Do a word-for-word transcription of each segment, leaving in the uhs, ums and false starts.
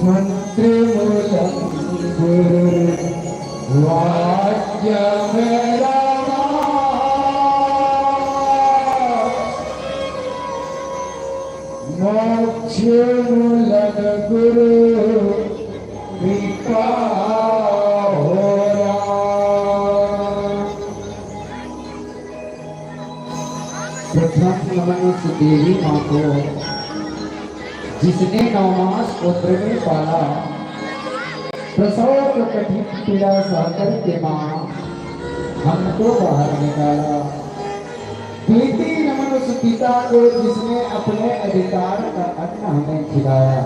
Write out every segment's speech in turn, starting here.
मंत्रमूलं गुरुर्वाक्यमेव मम। मोक्षमूलं गुरु कृपा होरा। प्रथम नमन उस देवी माँ को, जिसने नौ मास उदर में पाला, प्रसव को कठिन पीड़ा सहकर के माँ हमको बाहर निकाला। द्वितीय नमन उस पिता को, जिसने अपने अधिकार का अन्न हमें खिलाया।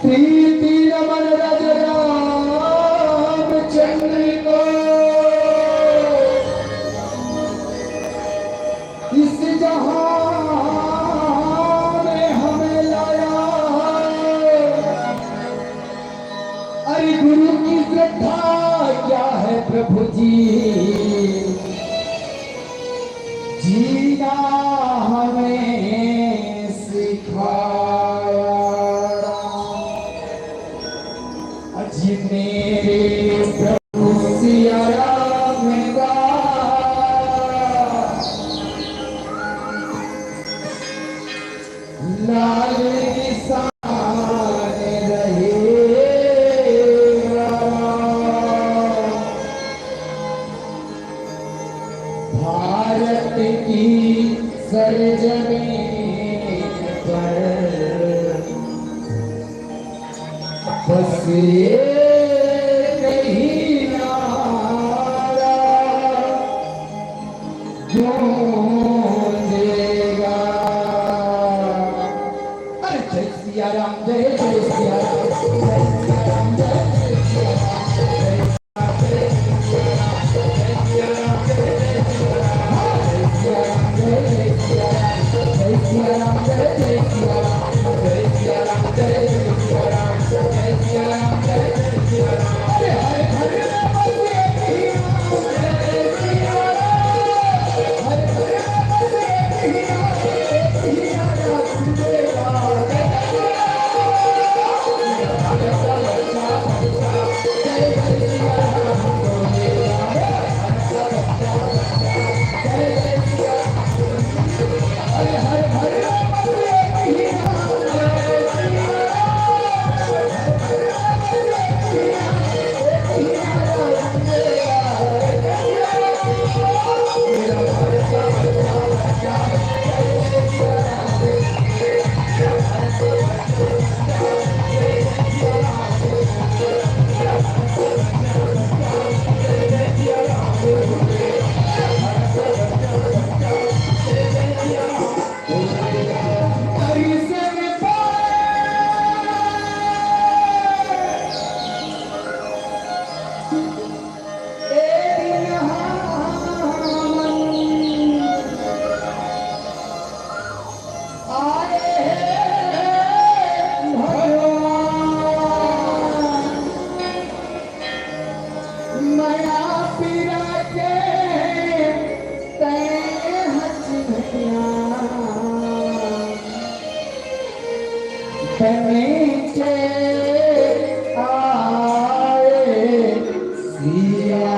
प्रीति नमन राजा रामचंद्र को, इस जहां में हमें लाया। अरे गुरु की श्रद्धा क्या है प्रभु जी, जीना हमें सिखाया। अजी मेरे प्रभु सिया राम का लाल निशान रहेगा। भारत की सरजमीन पर बस एक ही नारा गूंजेगा। अरे जय सिया राम, जय जय सिया राम, जय सिया राम, जय जय सिया राम, जय सिया राम, जय सिया राम, जय सिया राम, जय सिया राम, जय जय सिया राम, जय सिया राम, जय जय सिया राम, जय सिया राम, जय जय सिया राम, जय सिया राम, जय जय सिया राम। अरे हरे हरे राम सिया राम, जय जय सिया राम। हरे हरे राम सिया राम, जय जय सिया राम। मया पीरा के तैं हच भैया, बने के आए सिया।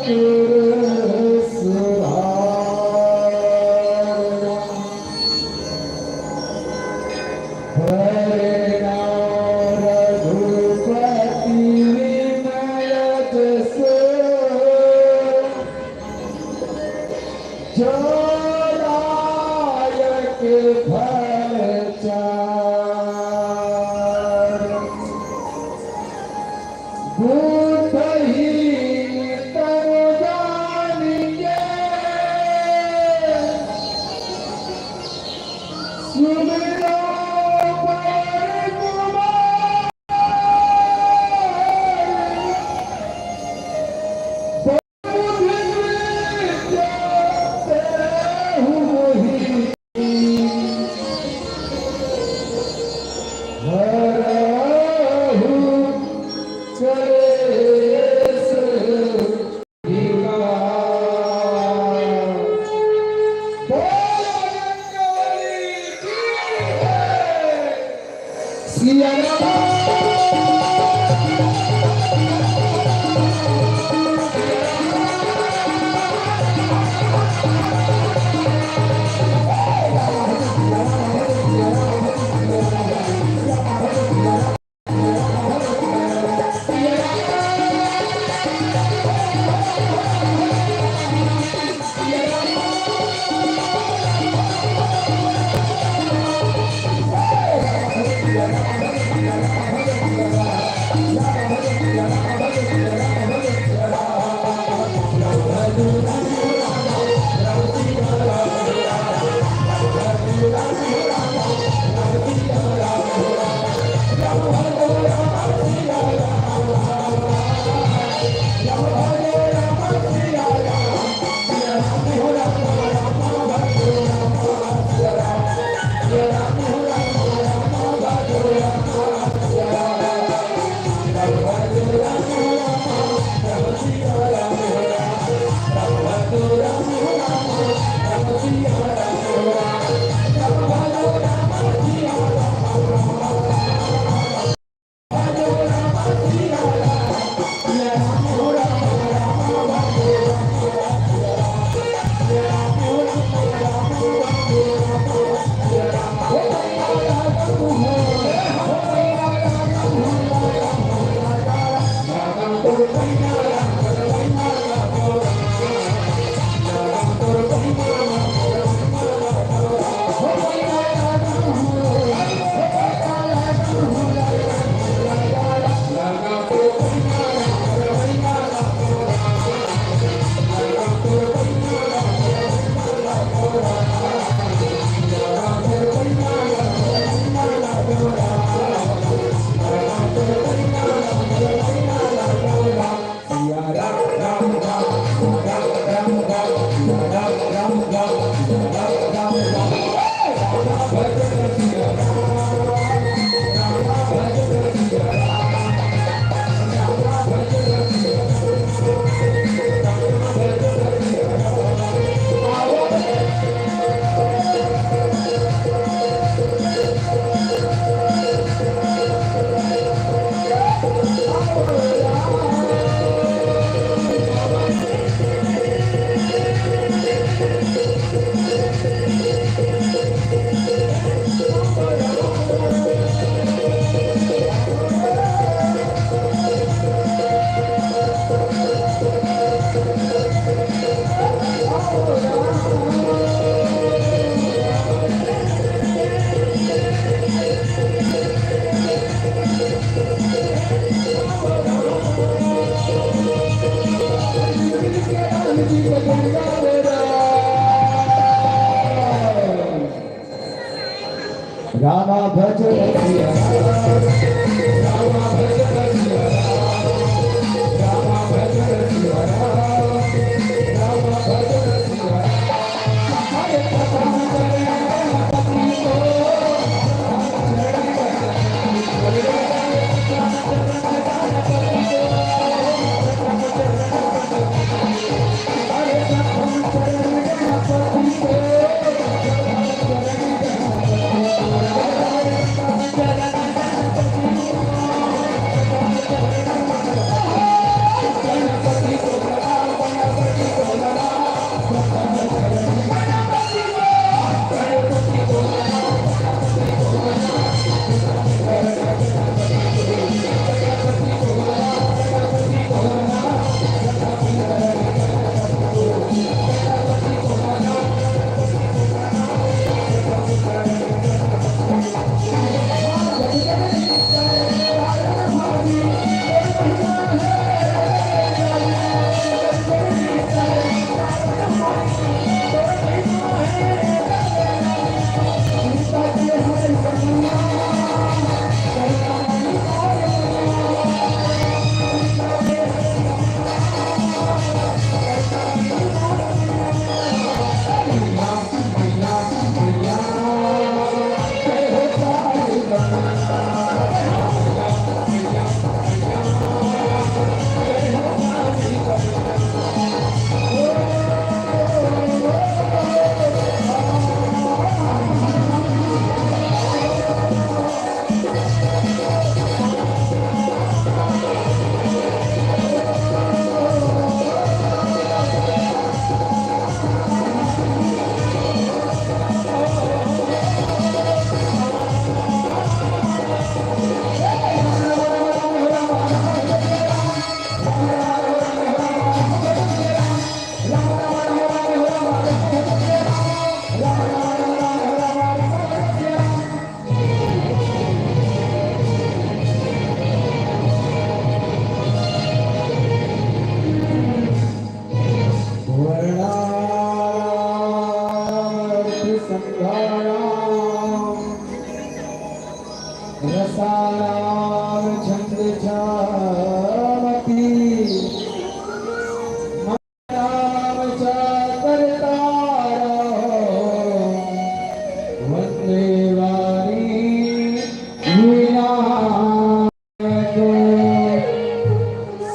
सुधारना। हरे नाम रघुपति विनय जसो, जो लायक फल चार। बुद्धहीन तन जान के सुमिरो पवन कुमार। बुद्धि विद्या तेरे हूँ मोहिनी। हरहु कलेश विकार। बोल बजरंगबली की जय। सिया राम। रामा भज रसिया राम, रामा भज रसिया राम, रामा भज रसिया राम, रामा भज रसिया राम।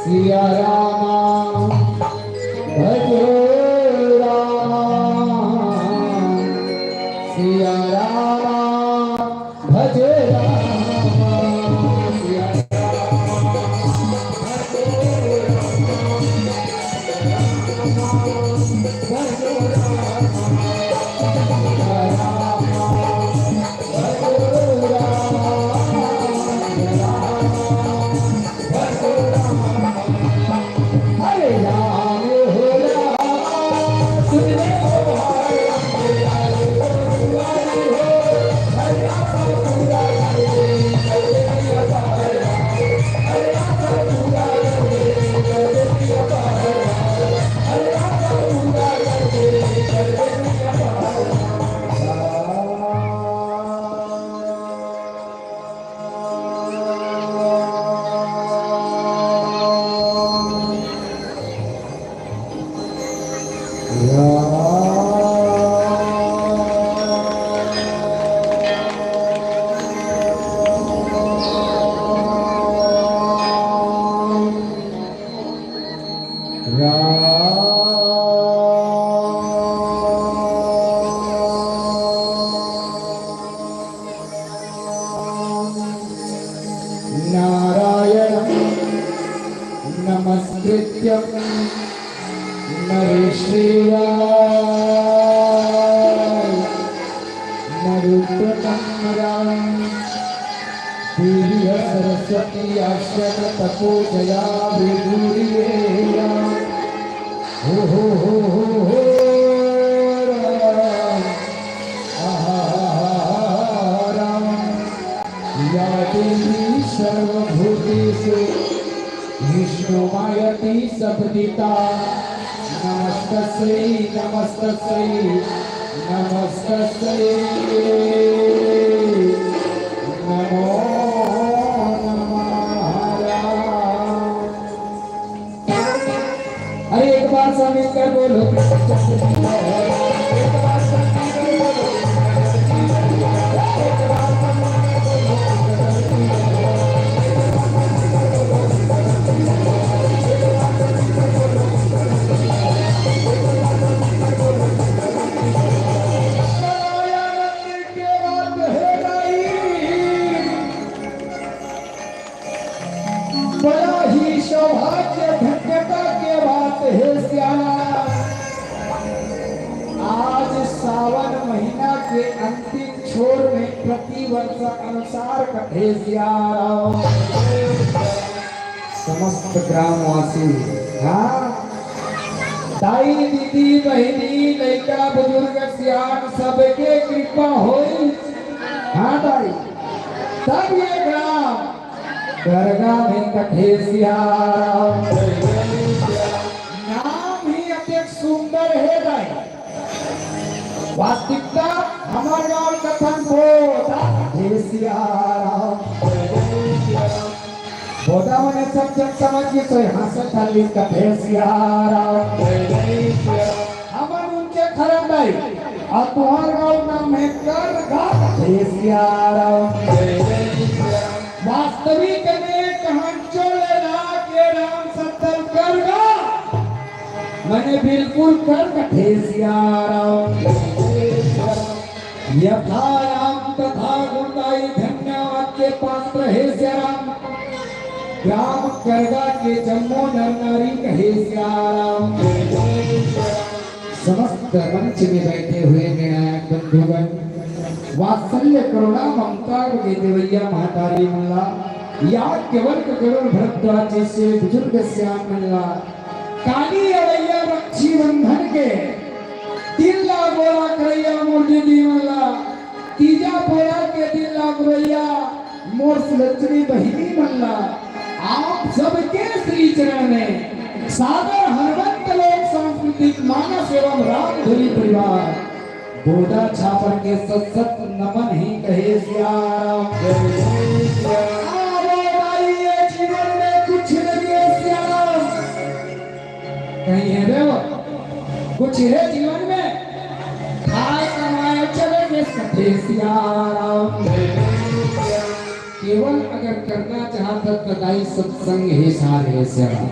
सिया रामा भजो रामा, सिया रामा भजो रामा, सिया रामा भजो रामा, भजो रामा। नारायणं नमस्कृत्य नरं चैव नरोत्तमं। देवी सरस्वती आस्ते तपोजया विदुरिये। हो हो हो हो हो। राम। आहा, राम। या देवी सर्वभूतेषु विष्णुमायति संस्थिता। नमस्तस्यै, नमस्तस्यै, नमस्तस्यै। नमो नमः। अरे, एक बार सब मिलकर बोलो। बड़ा ही सौभाग्य धन्यता के बात हे श्याम। आज सावन महीना के अंतिम छोर में प्रतिवर्ष अनुसार कथे श्याम। समस्त ग्रामवासी, हाँ, दाई, दीदी, बहिनी, लइका, बुजुर्ग, सियान, सबके कृपा होई। हाँ दाई, तब ये ग्राम करगा में कथे सिया राम। नाम ही अतेक सुंदर हे दाई। वास्तविकता हमर गांव कथन बोदा कथे सिया राम। बोदा मने सब जन समझ गे, सोई हाँसत हल्ली कथे सिया राम। हमन उनके खरन दाई, अउ तुंहर गांव नाम हे करगा कथे सिया राम। वास्तविक में कहन चोले ला के राम सत्तल करगा, मने बिल्कुल कर कथे सिया राम। यथा राम तथा गुण दाई, धन्यवाद के पात्र हे सिया राम। ग्राम करगा के जम्मो नर नारी कहे सिया राम। समस्त मंच में बैठे हुए निर्णायक बंधुगण, वात्सल्य करुणा ममता के देवैया महतारी मन ला, याज्ञवल्क्य गरुड़ भरद्वाज जैसे बुजुर्ग सियान मन ला, काली अवैया रक्षाबंधन के दिन ला गोला करैया मोर दीदी मन ला, तीजा पोरा के दिन ला गोरैया मोर सुलक्षणी बहिनी मन ला, आप सबके श्री चरण में सादर हनुमंत लोक सांस्कृतिक मानस एवं रामधुरी परिवार बोदा छापर के सत सत नमन ही कहे सिया राम। अरे भाई, ये जीवन में कुछ नहीं है सिया राम। कहीं हे रे वो? कुछ हे जीवन में? खाए कमाए चले में कथे सिया राम। केवल अगर करना चाहत हस त दाई सत्संग हे सारे हे सेवा।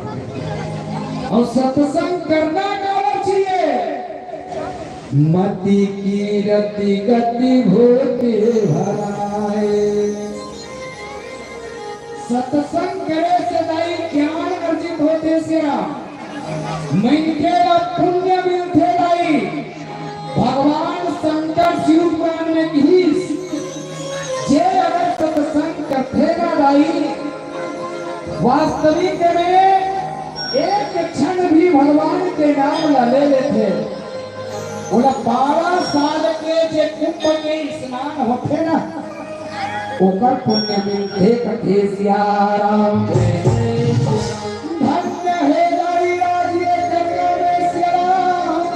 अउ सत्संग करना काबर चाहिए? मति कीरति गति भूते भराए। सत्संग करे से दाई ज्ञान अर्जित होथे सेवा। मनखे ला पुण्य मिलथे दाई। भगवान शंकर शिव पुराण में कहिस, जे अगर सत्संग करथे ना दाई, वास्तविक में एक क्षण भी भगवान के नाम ला ले लेथे, ओला बारह साल के जे कुंभ के स्नान होथे ना, ओकर पुण्य मिलथे कथे सिया राम। धन्य हे दाई राज ये जगत में सिया राम।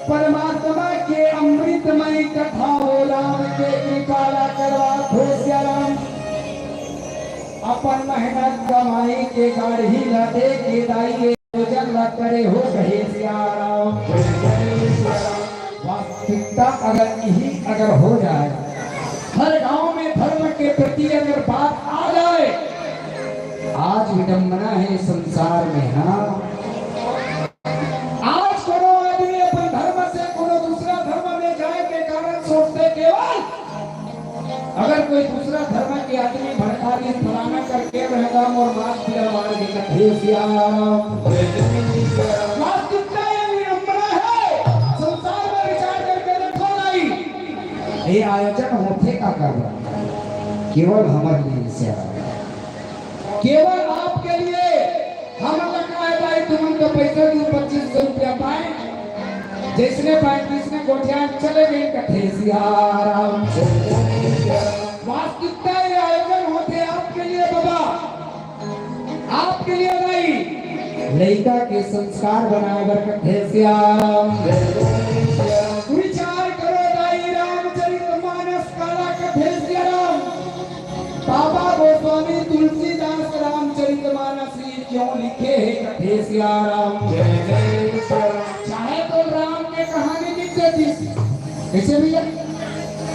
परमात्मा के अमृतमय कथा हो राम के कृपा ला करवात हो सिया राम। अपन मेहनत कमाई के गाड़ी ला दे के दाई आयोजन ला करे हो कहे सिया राम। वास्तविकता अगर यही अगर हो जाए, हर गांव में धर्म के प्रति अगर बात आ जाए, आज विडंबना है संसार में, हाँ। आज कोनो आदमी अपन धर्म से कोनो दूसरा धर्म में जाए के कारण सोचथे केवल अगर कोई दूसरा धर्म के आदमी भड़का दे, फलाना करके रहेगा मोर मात पिता मार के कथे सिया राम। वास्तविकता ये विडंबना है, संसार में विचार करके देखो नहीं, ये आयोजन होथे काकर बर? केवल हमर लिए सिया राम। केवल आपके लिए हमन ला का हे भाई, तुमन तो पैसा दू पच्चीस सौ रुपया पाए, जैसने पाए तैसने गोठिया चले गए कथे सिया राम। वास्तविकता ये आयोजन होथे आपके लिए बाबा, आपके लिए नहीं, लइका के संस्कार बनाए बर कथे सिया राम। विचार करो दाई रामचरित मानस काला कथे सिया राम। बाबा गोस्वामी तुलसीदास रामचरित मानस ये क्यों लिखे हे कथे सिया राम। चाहे तो राम के कहानी लिख देतिस, कैसे भैया?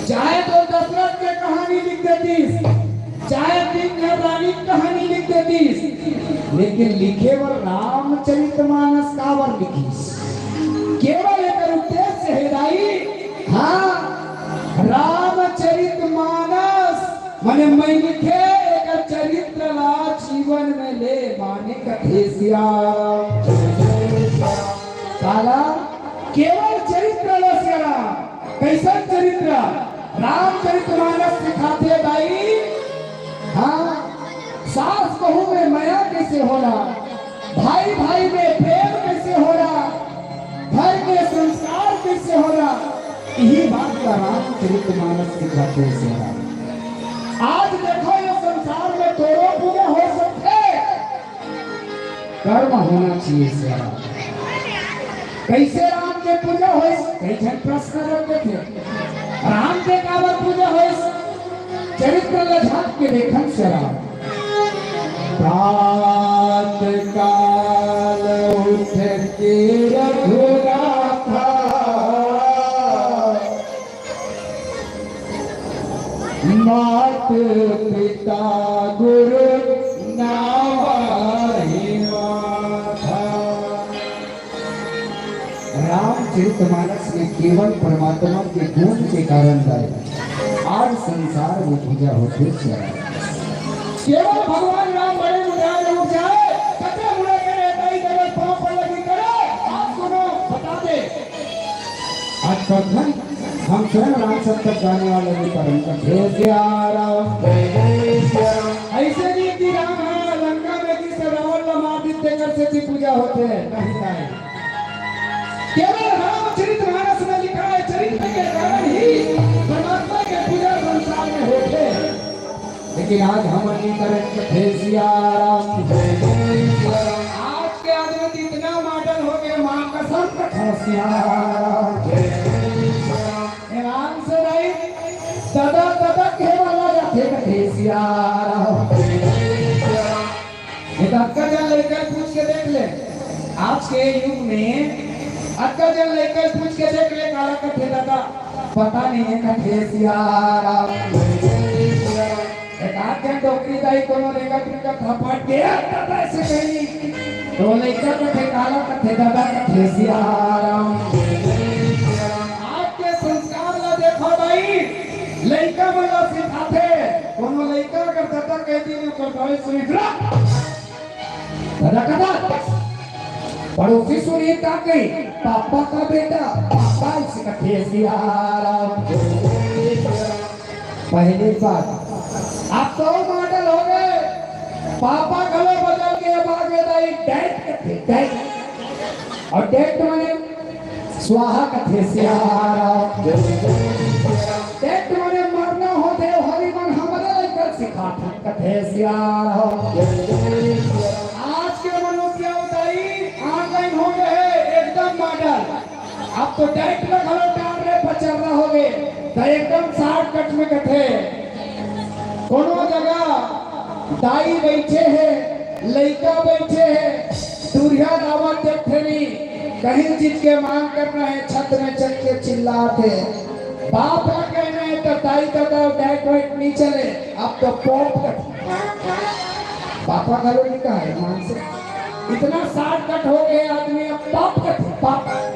चाहे तो दशरथ के कहानी लिख देतिस, चाहे तीन रानी के कहानी लिख देतिस, लेकिन लिखे बर रामचरित मानस काबर लिखिस? केवल एक उद्देश्य हे दाई, हाँ, रामचरित मानस माने मनखे एकर चरित्र ला जीवन में ले माने कथे सिया राम। काला केवल चरित्र ला सिया राम। कैसन चरित्र? रामचरित मानस सिखाथे दाई। हाँ, सास बहू में मया कैसे होला, भाई भाई में प्रेम कैसे होला, घर के संस्कार कैसे होला, यही बात ला रामचरित मानस सिखाथे सिया राम। आज देखो ये संसार में तोरो पूजा हो सकथे, कर्म होना चाहिए सिया राम। कैसे राम के पूजा होइस? कई झन प्रश्न रख देथे, राम के काबर पूजा होइस? चरित्र ला झांक के देखन सिया राम। प्रात काल उठ के रघुनाथा, मात पिता गुरु नावा ही माथा। रामचरितमानस में केवल परमात्मा के गुण के कारण दाई आज संसार में पूजा होथे सिया राम। केवल भगवान राम बड़े मुंडाए उठ जाए, कते मुड़े करे, दाई करे, पांव पर लगी करे, आप कोनो बता दे। आज कथन हम स्वयं राम सप्तक गाने वाले भी परम कथे सिया राम। ऐसे नहीं कि राम हा लंका में गिस रावण ला मार दिस तेकर सेती पूजा होथे, नहीं दाई। केवल रामचरित मानस में लिखा है, चरित्र के कारण ही परमात्मा के पूजा संसार में होथे। लेकिन आज हमन नहीं करे कथे सिया राम। आज के आदमी तो इतना मॉडर्न हो गए, माँ कसम कथे सिया राम। ईमान से नहीं, दादा दादा कहे वाला जाथे कथे सिया राम। ये तो अतका जन लइका पूछ के देख ले, आज के युग में अतका जन लइका पूछ के देख ले, काला कथे दादा, पता नहीं है कथे सिया राम। एक आध झन डोकरी दाई कोनो रेंगत रेंगत हपट के, "ए, ददा," अइसे कही, त लइका कथे, "काला?" कथे, "ददा," कथे, "सियाराम।" आज के संस्कार ला देखो दाई, लइका मन ला सिखाथे, कोनो लइका अगर ददा कहि दिही, ओकर दाई सुनी, "ददा, ददा।" पड़ोसी सुनी त कही, "पापा का बेटा, पापा," अइसे कथे, सियाराम। पहली बात, अब तो मॉडल हो गए, पापा घलो बदल के अब आ गे दाई, "डैड" कथे, "डैड।" अउ "डैड" माने स्वाहा कथे, सियाराम। "डैड" माने मरना होथे, हरि मन हमरे लइका सिखाथे, कथे, सियाराम। आज के मनुष्य दाई ऑनलाइन हो गए हे, एकदम मॉडल। अब तो डाइट में घलो डाल रहे, पचर्रा हो गए, त एकदम शॉर्टकट में कथे। कोनो जगह दाई बइठे हे, लइका बइठे हे, दूरिहा दावत देखथे नी, कहीं चीज के मांग करना हे, छत में चढ़ के चिल्लात हे। बाप ला कहना हे त दाई ददा डाइट वाइट नी चले, अब तो पॉप कथे। पापा घलो नी कहे, मान से इतना शॉर्टकट हो गए आदमी, अब पाप कथे, पाप।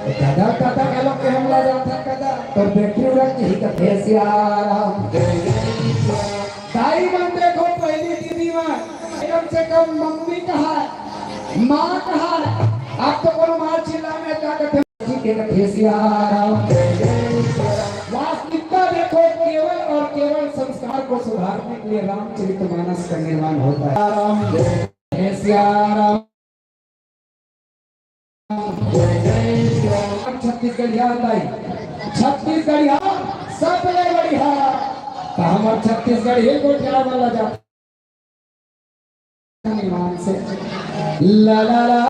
ददा, ददा घलो के हमला जाथा कदा, तोर बेटी उड़त नहीं कथे, सियाराम। दाई मन देखो, पहली दीदी मन, कम से कम मम्मी कहा, माँ कहा, अब तो कोनो माँ चिल्लाने का कथे, जी के कथे, सियाराम। वास्तविकता देखो, केवल और केवल संस्कार को सुधारने के लिए रामचरितमानस का निर्माण होता है। हे सियाराम। छत्तीसगढ़िया दाई, छत्तीसगढ़िया सबले बढ़िया। त हमर छत्तीसगढ़ी गोठिया वाला जात। ला ला ला।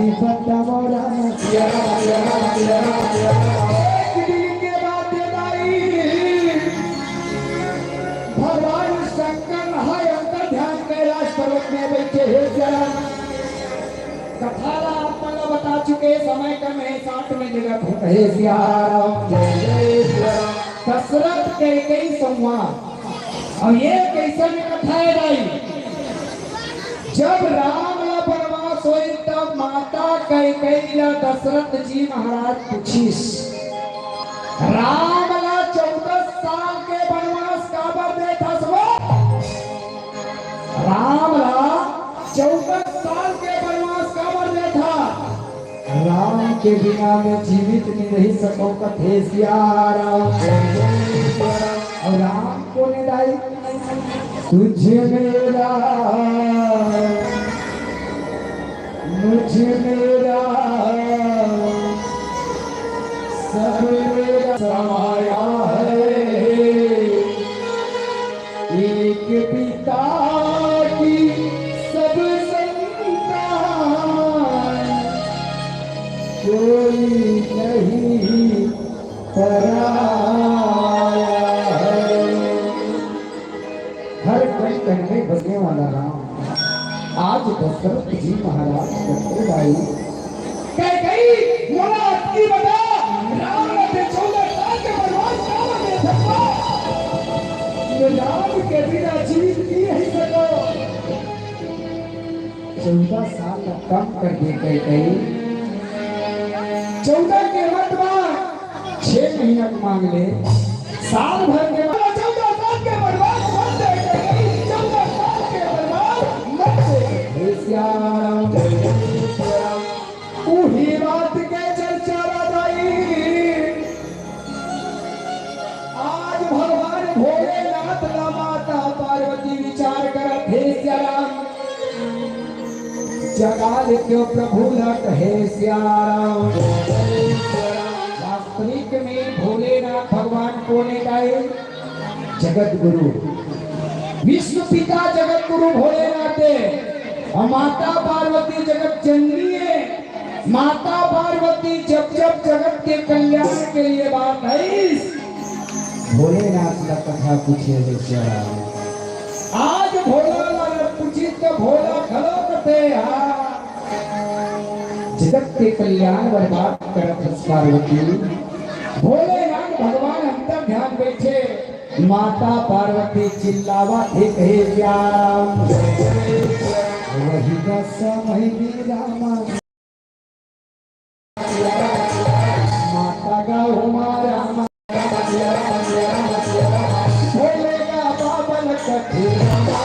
बताओ राम। सिया राम, सिया राम, सिया राम, सिया राम। एक दिन के बात ये दाई, भगवान शंकर है अंतर ध्यान कैलाश पर्वत में बैठे हे सिया राम। कथा ला आप मन ला बता चुके, समय कम है, साथ में जगत हो कहे सिया राम। जय जय सिया राम। दशरथ कैकेयी संवाद। अब ये कैसन कथा है भाई? जब राम ला बनवास होय, तब माता कैकेयी ला दशरथ जी महाराज पूछिस, "राम ला चौदह साल के बनवास काबर देथस वो? राम ला चौदह साल के बनवास काबर देथा?" राम के बिना मैं जीवित नहीं रह सकूं, कथे सिया राम। और राम कोन ए दाई? तुझ मेरा, मुझ मेरा, सब मेरा समाया है। एक पिता की सब संतान, कोई नहीं पराया है। हर कण कण में बसने वाला राम आज दशरथ जी महाराज कथे दाई। कैकेयी, मोला अतकी बता, राम ला चौदह साल के बनवास काबर दे सकता? मैं राम के बिना जीवित नहीं रह सकूं। चौदह साल ला कम कर दे कैकेयी। चौदह के मत मांग, छह महीना के मांग ले, साल भर के मांग, चौदह साल के बनवास मत दे कैकेयी, चौदह साल के बनवास मत दे। हे सिया राम, उही बात के चर्चा राजाई। आज भगवान भोलेनाथ ला माता पार्वती विचार करत हे सिया राम। जगा लेते हो प्रभु ला कहे सिया राम। वास्तविक में भोलेनाथ भगवान कोन ए दाई? जगत गुरु, विश्व पिता जगत गुरु भोलेनाथ हे। और माता पार्वती जगत जननी हे। माता पार्वती जब जब जगत के कल्याण के लिए बात आइस, भोलेनाथ ला कथा पूछे हे सिया राम। आज भोला ला पूछिस त भोला घलो कथे, हाँ, जगत के कल्याण बर बात करत हस पार्वती। भोलेनाथ भगवान अंतर ध्यान बैठे, माता पार्वती चिल्लावत हे कहे सिया राम। वही का समय में रामा माता गा हो मारा, भोले गा बाबा लखत रामा,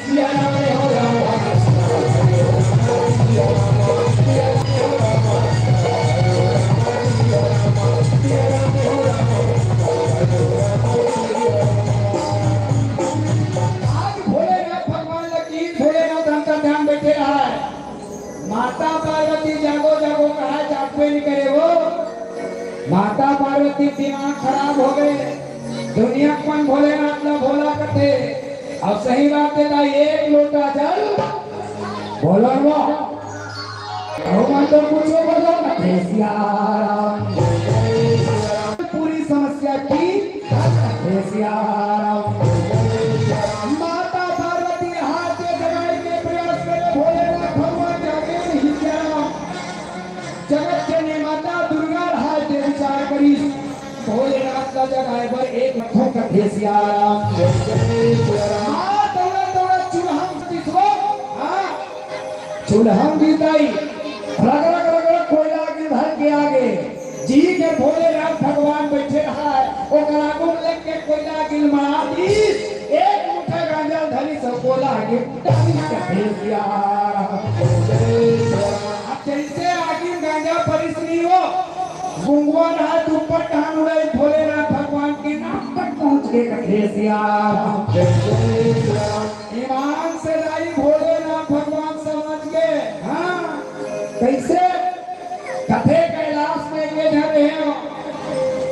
सिया राम हो रामा। आज भोलेनाथ भगवान लकी, भोलेनाथ अंतर ध्यान बैठे रहा है। माता पार्वती जागो जागो कहा, जागबे नहीं करे वो। माता पार्वती दिमाग खराब हो गए। दुनिया के मन भोलेनाथ ला भोला कथे। अब सही बात है, एक लोटा जल भोला वो। और मन तो कुछ बोलो ना, जय सिया राम। पूरी समस्या की हे सिया राम। माता पार्वती हाथ के जगाए के प्रयास करे, भोलेनाथ भगवान जागे नहीं क्या? जगत जननी माता दुर्गा हाथ के विचार करी, भोलेनाथ ला जगाए बर एक ठोक हे सिया राम। हाँ, दौड़ा दौड़ा चूल्हा में दिसवा, हाँ, चूल्हा में बिताई, रग रग रग रग कोयला के धर के आगे जी के भोलेनाथ भगवान बैठे रहा है, ओकर आगू में लेके कोयला गिल मरा दी, एक मुट्ठा गांजा धरी सब बोला आगे डाली के भेज दिया। अब जैसे आगे गांजा परिस नहीं हो, गुंगवा रहा दुपट हान उड़ाई भोलेनाथ भगवान के नाक तक पहुंच के कथे सिया। ईमान से दाई भोलेनाथ भगवान समझ के, हाँ, कैसे? कथे कैलाश में ये झन रहे हो,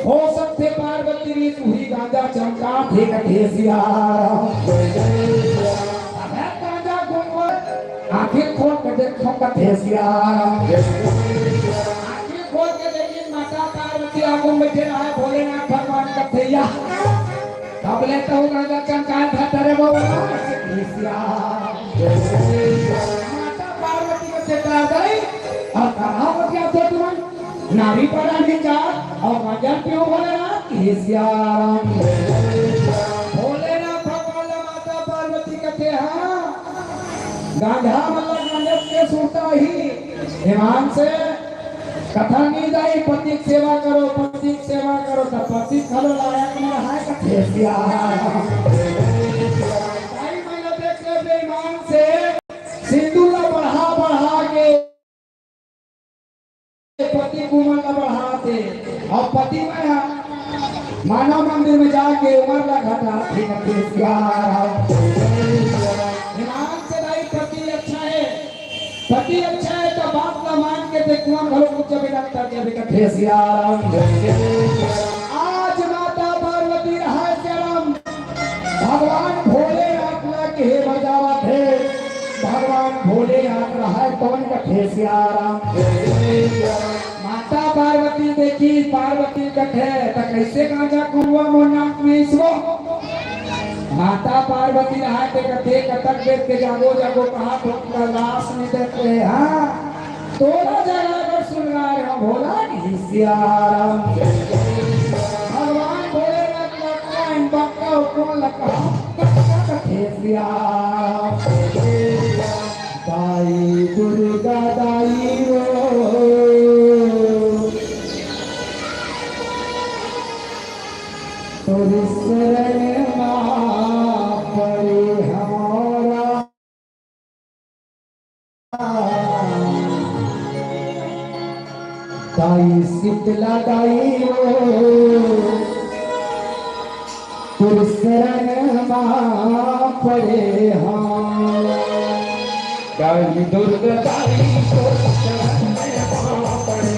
हो सकथे पार्वती रीत उही गांजा चमकाथे कथे सिया। अबे गांजा गुंगवा आंखें खोल के देखो कथे सियाराम। आँखी खोल के देखिन, माता पार्वती आगू में बैठे रहे, भोलेनाथ भगवान कथे या। तब ले तो गाजा चमकाए था तेरे बाबा, सियाराम। माता पार्वती कथे दाई, अउ कहाँ बतिया थे तुमन? नारी परा नहीं जात अउ गाजा पियो भोलेनाथ, सियाराम। भोलेनाथ भगवान ला माता पार्वती कथे, हाँ, गांजा वाला गांजा के सुरता ही ईमान से कथा नहीं जाई, पति के सेवा करो, पति के सेवा करो, त पति घलो लायक में रहाय कथे सियाराम। ताई मन ला देख ले बेईमान से सिंदूर ला बढ़ा बढ़ा के पति कुमन ला बढ़ाथे, अउ पति मन ह मानव मंदिर में जाके उमर ला घटाथे कथे सियाराम। ईमान से दाई पति अच्छा हे, पति अच्छा हे त बात ला मान के ते कुआं घलो कुछ भी लगता के भी कथे सियाराम। आज माता पार्वती रहाय सियाराम, भगवान भोलेनाथ ला के बजावत हे, भगवान भोलेनाथ रहाय पवन कथे सियाराम। माता पार्वती देखी, पार्वती कथे, "त कैसे गांजा कुरुआ मोर नाक में इसवो?" माता पार्वती रहाय ते कथे, "कतक देर के जागो जागो कहा तो कैलाश में देख रहे, हाँ, तोला जगा कर सुन रहा है भोला सियाराम।" भगवान भोलेनाथ लखवाइन बक्का हुकुम लखा, कथा कथे सियाराम। दाई दुर्गा दाई वो, तोर शरण मा पड़े हमारा। दाई शीतला दाई वो, तोर शरण मा पड़े हाँ। दाई दुर्गा दाई तोर शरण मा पड़े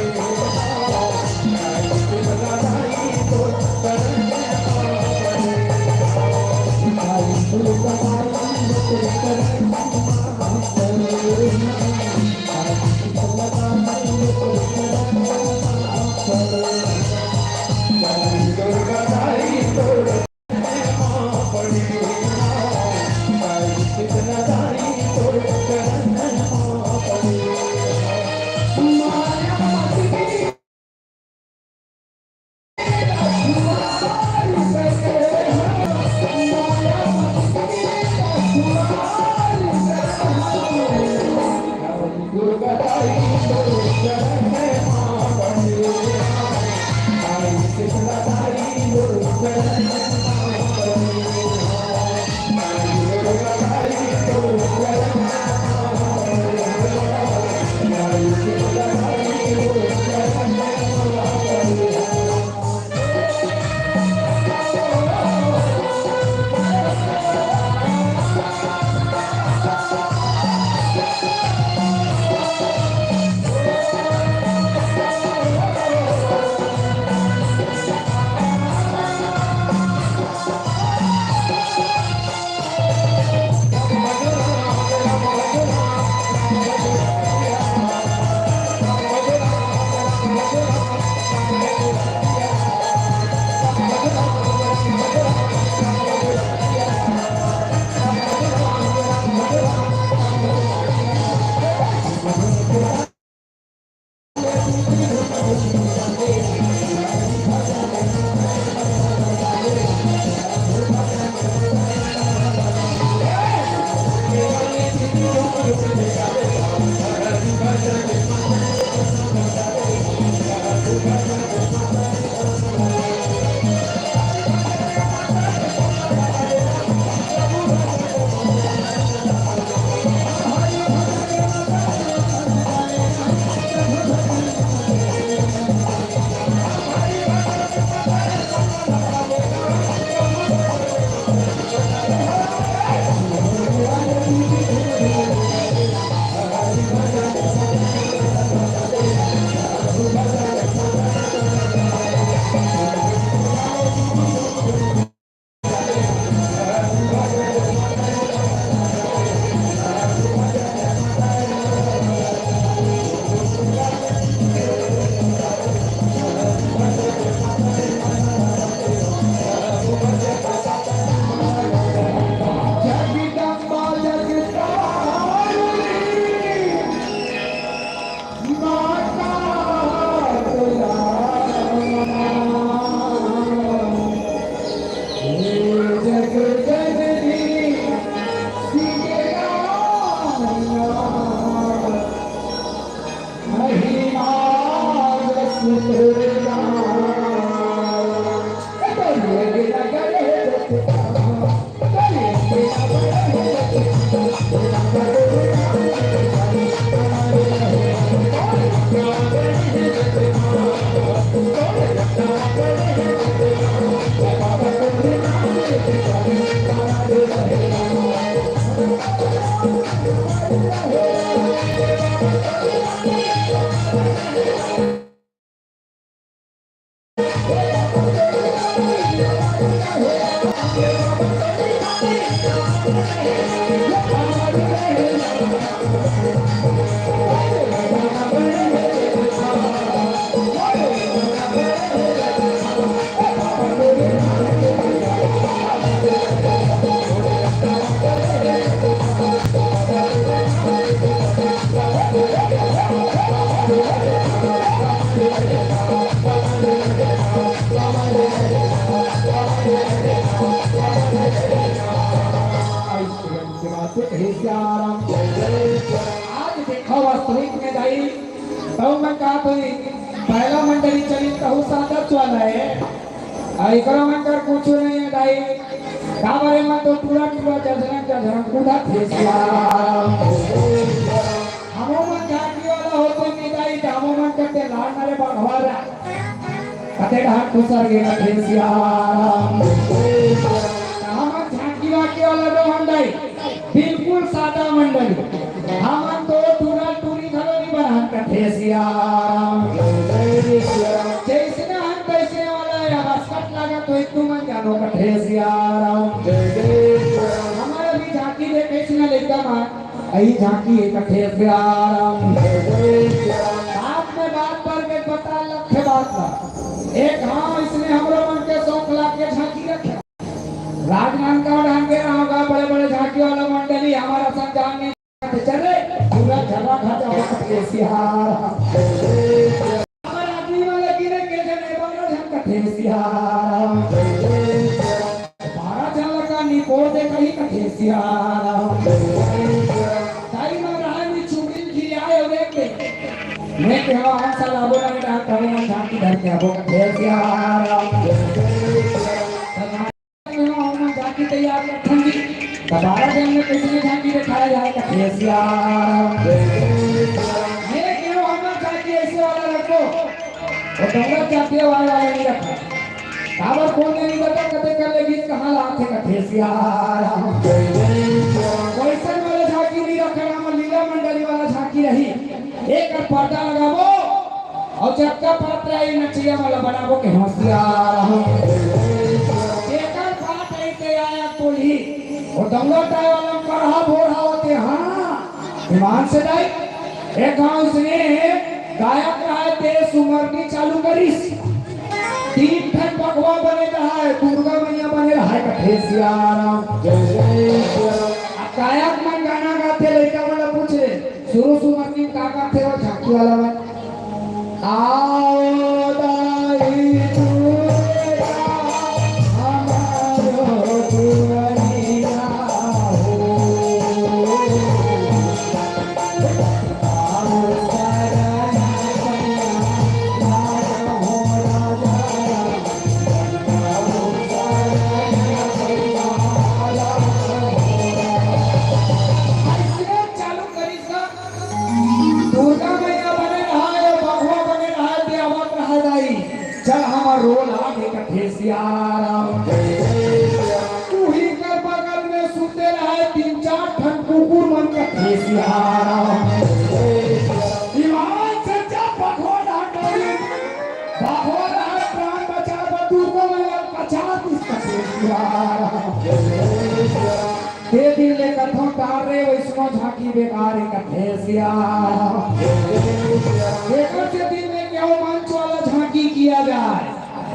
हाँ। दाई शीतला दाई तोर शरण मा पड़े हाँ। दाई दुर्गा दाई तोर शरण मा पड़े हाँ। आज देखो वास्तविक में दाई, तहु मन का तो पहला मंडली चली तहु सादा वाला है। आ एकरो मन कर कुछ नहीं है दाई। काबर मन तो टूरा टूरा जझरन जझरन कूदा थे सियाराम। हमो मन झांकी वाला होते नहीं दाई, तो हमो मन करते लाल नरे बघवा रा। कते डहर खुसर गे कथे सियाराम। हमन झांकी वांकी वाला नोहन दाई, बिल्कुल सादा मंडली। हमन तो टूरा टूरी घलो नहीं बनान कथे सियाराम। जैसने हन तैसने वाला या बसकट लागत हो, तुमन जानो कथे सियाराम। हमर अभी झांकी देखे सिना लइका मन, अई झांकी एक ठे प्यारा। बात में बात पर के पता लखे बात बा। एक हाँ, इसने हमरो मन के शौक लाग के झांकी रखे। राजनांदगांव ढांगे रहा होगा, बड़े बड़े झांकी वाला मंडली, हमारा संजान नहीं। चले, पूरा झगड़ा खा जाओ, कथे सियाराम। हमर आदमी मन लगी ने के जने बारह झन कथे सियाराम। बारह झन लगा निपोर दे कही कथे सियाराम। दाई मन रहा नी चुगिल खियाए और एक दे। मैं कहवा हम साल आबो ना, ना कहवा हम झांकी धर के आबो कथे सियाराम। ओमा झांकी तैयार रखन जी। त बारह झन में कइसने झांकी दिखाया जाए कथे सियाराम। ये केहू हमर झांकी ऐसे वाला रखो। वो दौलत जातीय वाला वाला नहीं रखो। काबर कोन नहीं बता कते कर ले गीत कहाँ लाथे कथे सियाराम। वैसन वाला झांकी नहीं रखना, हम लीला मंडली वाला झांकी रही। एक पर्दा लगाबो। अउ जतका पात्र आई नचिया वाला बनाबो के होशियार हो। जेकर बात आई ते आया कोई, वो दौलत आए वाला करहा भोर आवते, हाँ। ईमान से दाई, एक गांव से गायक रहा ते सुमरनी चालू करिस। तीन ठन बघवा बने रहा है, दुर्गा मैया बने रहा है, कथे सियाराम। जय जय सियाराम। अब गायक मन गाना गाथे, लइका मन पूछे, शुरू सुमरनी का गाथे वो झांकी वाला मन? आओ दाई दुर्गा हमारो दुआरिया हो। आओ शरण मैया, आओ राजा। चालू करिस का? दुर्गा मैया बने रहा है, बघवा बने रहा है, ते आवत रहा दाई। चल हमर रोल आगे कथे सियाराम। उही कर बगल में सुते रहा है तीन चार ठन कुकुर मन कथे सियाराम। ईमान से जब बघवा डांट रही, बघवा रहा प्राण बचा, दुर्गा मैया बचा दिस कथे सियाराम। ते दिन ले कथों तार रे वैष्णो झांकी बेकार कथे सियाराम। एकर से दिन में केहू मंच वाला झांकी किया जाए,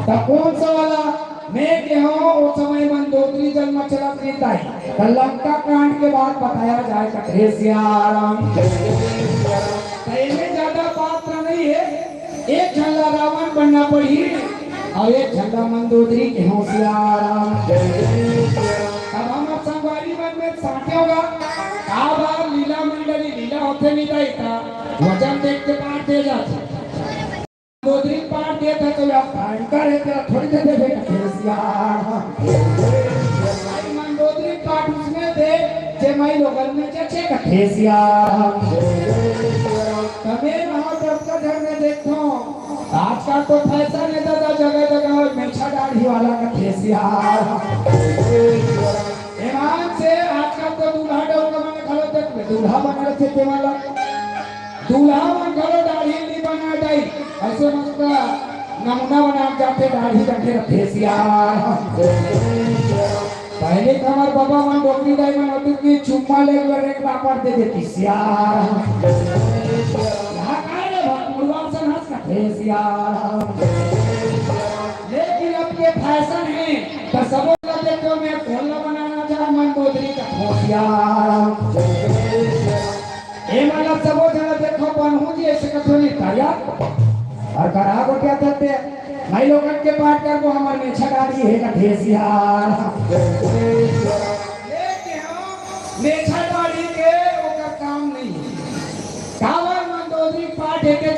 त कौन सा वाला? मैं केहूं, वो समय मंदोदरी जन्म चलत रहिस दाई, त लंका कांड के बात बताया जाए कथे सियाराम। त एमे ज्यादा पात्र नहीं है, एक झन ला रावण बनना पड़ही अउ एक झन ला मंदोदरी केहूं सियाराम। तब हमर संगवारी मन में साटे होगा, का बार लीला मंडली लीला होथे नहीं दाई, त वजन देख के पाट दे जाथे। मंदोदरी पाट देत हे त भयंकर हे, तेला थोड़ी दे देबे कथे सियाराम। भाई मंदोदरी पाट उसने दे, जे माई लोगन में जचे कथे सियाराम। तबे महाप्रभु का घर में देखो, आजकल तो फैशन है दादा, जगह जगह मेछा दाढ़ी वाला कथे सियाराम। ईमान से आजकल तो दूल्हा डउका मन घलो देखबे, दूल्हा बना रथे ते वाला। दूल्हा मन घलो दाढ़ी नहीं बना दाई, ऐसे मस्त नमूना बना जाथे, दाढ़ी रखे रथे सियाराम। पहले तो हमर बाबा मन डोकरी दाई मन होती कि चुम्मा ले बर एक रापड़ दे देती सियाराम। यहाँ का रे भगमुड़वा सन हंस कथे सियाराम। लेकिन अब के फैशन है, तो सबो ला देखो, मैं कोन ला बनाना चाह, मंदोदरी कथे सियाराम। ए मतलब सबो जगह देखो, बनहू जी ऐसे कथो नहीं ताया। और करा को क्या करते? भाई लोगन के पाठ कर वो हमारे में छगाड़ी है कथे सियाराम। लेके हम मेछा दाढ़ी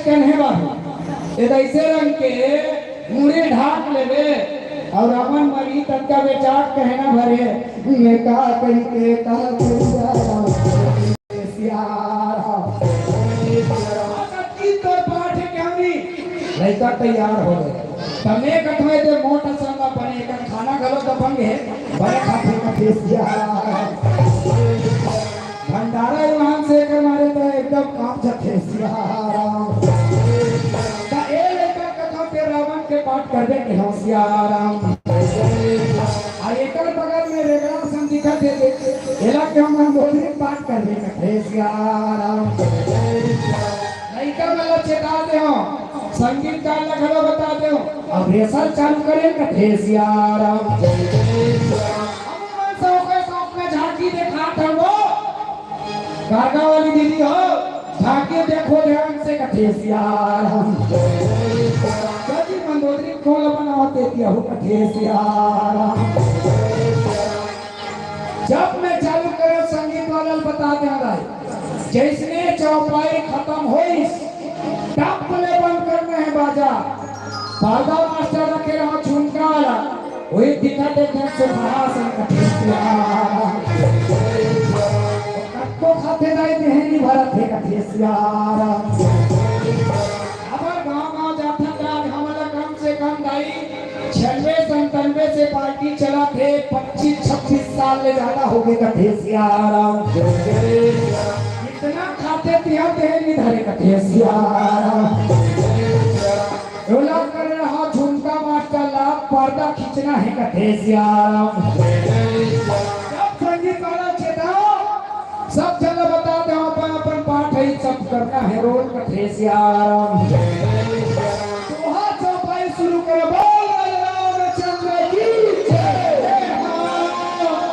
कन्हे बाबू, ए तइसे रंग के मुड़ी ढाक लेबे, अउ रावण मरी ततका बेचाट कहना भरे, मैं का कहि के का करूँगा राम, सिया राम। अतकी तोर पाठ हे क्या नहीं? लइका तैयार हो गए। त मैं कथों ए दे मोट असन ला बने, एकर खाना घलो दबंग हे, बने खाथे कथे सिया राम। भंडारा ईमान से एकर मारे त एकदम कांप जथे सिया राम। त ए लइका कथों के रावण के पाठ करबे के हों सिया राम। अउ एकर बगल में रेगड़ा असन दिखत हे, एला के हों मंदोदरी पाठ करबे कथे सिया राम। लइका मन ला चेता दे हों, संगीतकार ला घलो बता दे हों, अब rehearsal चालू करे कथे सिया राम। अब मन शौक शौक में झांकी देखात हवो, गागा वाली दीदी हो, झांकी देखो ध्यान से कथे सिया राम। जदी मंदोदरी खोल बनावत देती हूँ कथे सिया राम। जब मैं चालू करों संगीत वाला ल बता दें भाई, जइसने चौपाई खतम होइस, टप ले बंद करना हे बाजा। पर्दा मास्टर रखे रहो झुमका वाला, वही दिखा देते हैं सुपहासन कथे सिया राम। कतको खाथे दाई देहनी भरत हे कथे सिया राम। हमर गांव गांव जाथन त आज हमला कम से कम दाई छियानवे संतानवे से पार्टी चलत हे, पच्चीस छब्बीस साल ले जादा हो गे कथे सिया राम। इतना खाथे तिहा देहनी धरे कथे सिया राम। ओला करे रहा झुमका मास्टर ला, पर्दा खींचना हे कथे सिया राम। सब संगीत वाला चेता, सब झन ला बता दे, अपन अपन पाठ हे, सब करना हे रोल कथे सिया राम। तोहार चौपाई शुरू करे, बोल राम रामचंद्र की जय।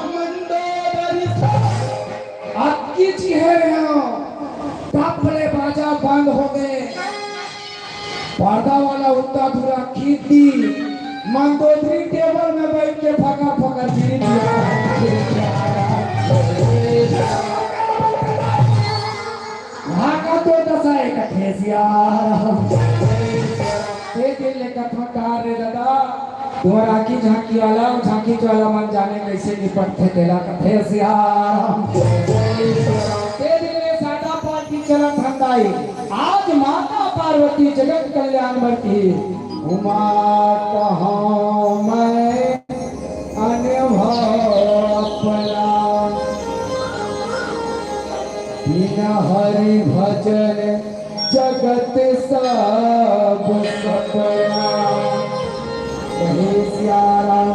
मंदोदरी अतकी चिहे रहे हो, तब ले बाजा बंद हो गए। पर्दा वाला उतना दूरा खींच दी, मंदोदरी टेबल में बैठ के फकर फकर बीड़ी पिया। वहाँ का तो दशा है कथे सिया। एक दिन ले कथों का रे दादा, तोर आँखी झांकी वाला, झांकी वाला मन जाने कइसे निपटथे तेला कथे सिया राम। ते दिन ले सादा पार्टी चलत हंदाई। आज माता पार्वती जगत कल्याण बर की उमा कहां मैं अनुभव अपना। बिन हरि भजन जगत सब सपना। कहे सिया राम।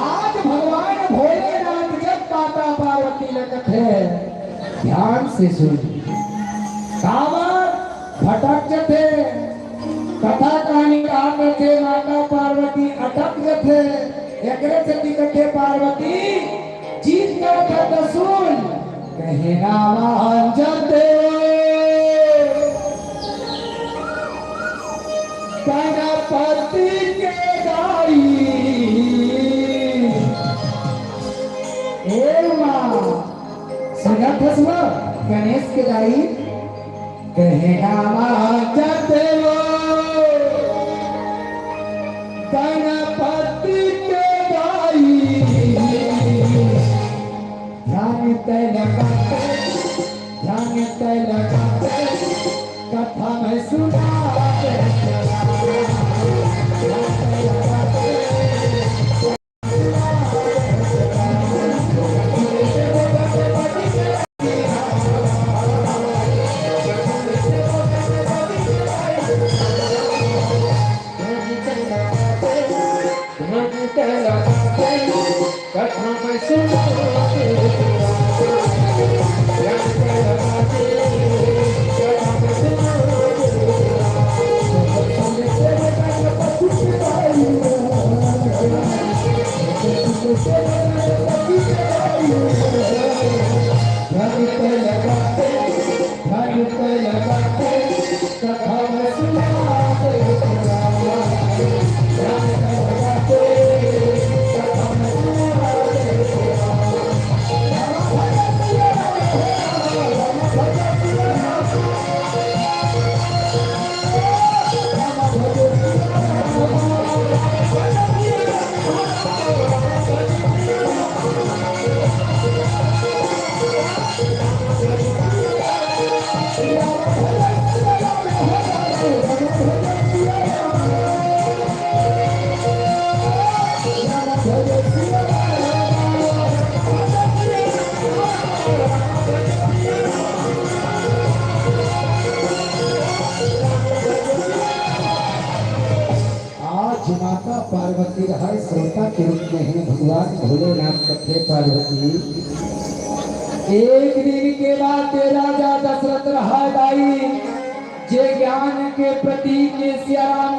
आज भगवान भोलेनाथ जब माता पार्वती ल कथे, ध्यान से सुन, काबर भटक जथे, कथा कहानी का करथे, माता पार्वती अटक जथे, एकरे सेती कथे पार्वती, जीत का कथा सुन, कहना मान जथे। गणपति के दाई। ए माँ, सुनत हस वो? गणेश के दाई। कहना मान जथे वो गणपति के दाई। ध्यान तय लगाते, ध्यान तय लगाते, कथा मैं सुनाते। पार्वती रहय, श्रोता के रूप में हे भगवान भोलेनाथ कथे पार्वती। एक दिन के बात हे, राजा दशरथ रहय दाई, जे ज्ञान के प्रतीक हे सियाराम।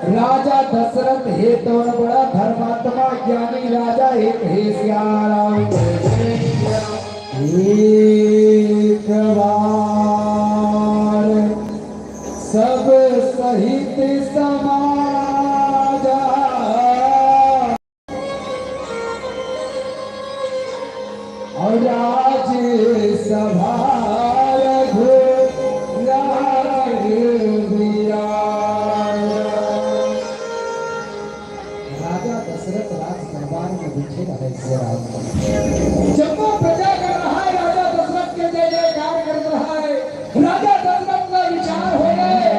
राजा दशरथ हे तौन बड़ा धर्मात्मा ज्ञानी राजा एक हे सियाराम। एक बार सब सहित समाजा और राज सभा रघुराज विराज। राजा दशरथ राज दरबार में बैठे रहय सियाराम। जम्मो प्रजा कर रहय, राजा दशरथ के जय जयकार कर रहय। राजा दशरथ का विचार हो गए,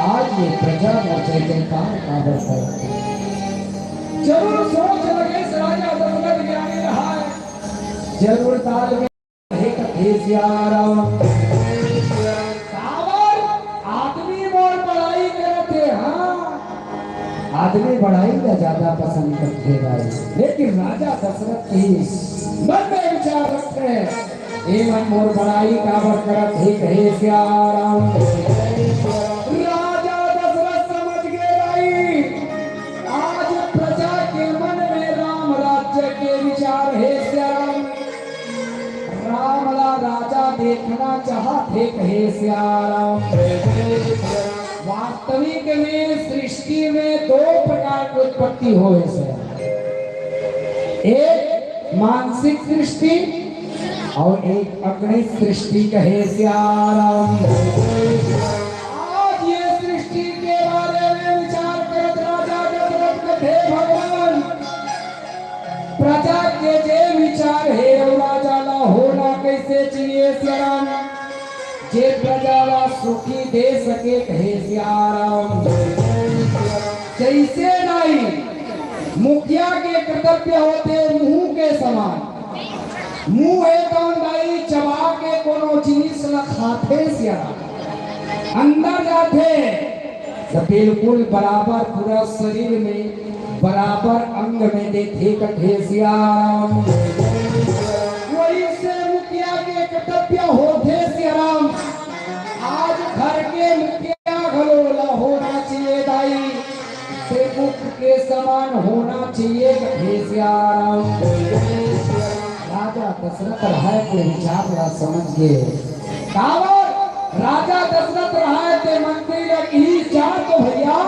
आज ये प्रजा में जय जयकार काबर करत हे। जरूर सोच लगे राजा दशरथ ज्ञानी रहय, जरूर ताल में हे कथे सियाराम। काबर आदमी मोर बड़ाई करत हे, हाँ, आदमी बड़ाई ला ज्यादा पसंद करथे भाई, लेकिन राजा दशरथ के मन में विचार रखे, ए मन मोर बड़ाई काबर करत हे कहे सियाराम। राजा दशरथ समझ गे भाई, आज प्रजा के मन में राम राज्य के विचार हे सियाराम। राम ला राजा देखना चाहत हे कहे सियाराम। वास्तविक में सृष्टि में दो प्रकार के उत्पत्ति होय हे। एक मानसिक सृष्टि और एक अग्नि सृष्टि कहे सियाराम। आज ये सृष्टि के बारे में विचार करत राजा दशरथ कथे भगवान, प्रजा के जे विचार हे, अउ राजा ला होना कैसे चाहिए सियाराम, जे प्रजा ला सुखी दे सके कहे सियाराम। जैसे नाई मुखिया के कर्तव्य होथे मुंह के समान, मुंह हे तौन दाई चबा के कोनो जिनिस ला खाथे सियाराम, अंदर जाथे त बिल्कुल बराबर पूरा शरीर में बराबर अंग में देथे कथे सियाराम। वही से मुखिया के कर्तव्य होथे सियाराम। आज घर के मुखिया घलो ला होना चाहिए दाई, से मुख के समान होना चाहिए कथे सियाराम। राजा दशरथ रहय के विचार ला समझ गे। काबर राजा दशरथ रहय ते मंत्री ला किहिस जा तो भैया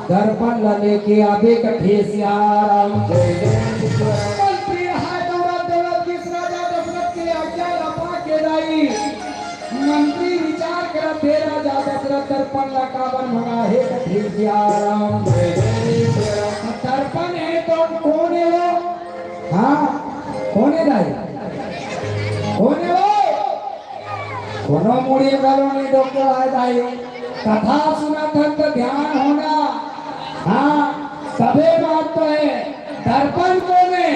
दर्पण ला लेके आबे कथे सियाराम। मंत्री रहय दौड़त दौड़त किहिस राजा दशरथ के आज्ञा ला पाके दाई। मंत्री विचार करत हे राजा दशरथ दर्पण ला काबर मंगाहे कथे सियाराम। दर्पण हे तो कोन हे वो? हाँ, कोन हे दाई? कोन हे वो? कोनो मुड़ी घलो नहीं डोके हे दाई। कथा सुनत हन त ध्यान होना। हाँ, तभे बात तो हे। दर्पण कोन हे?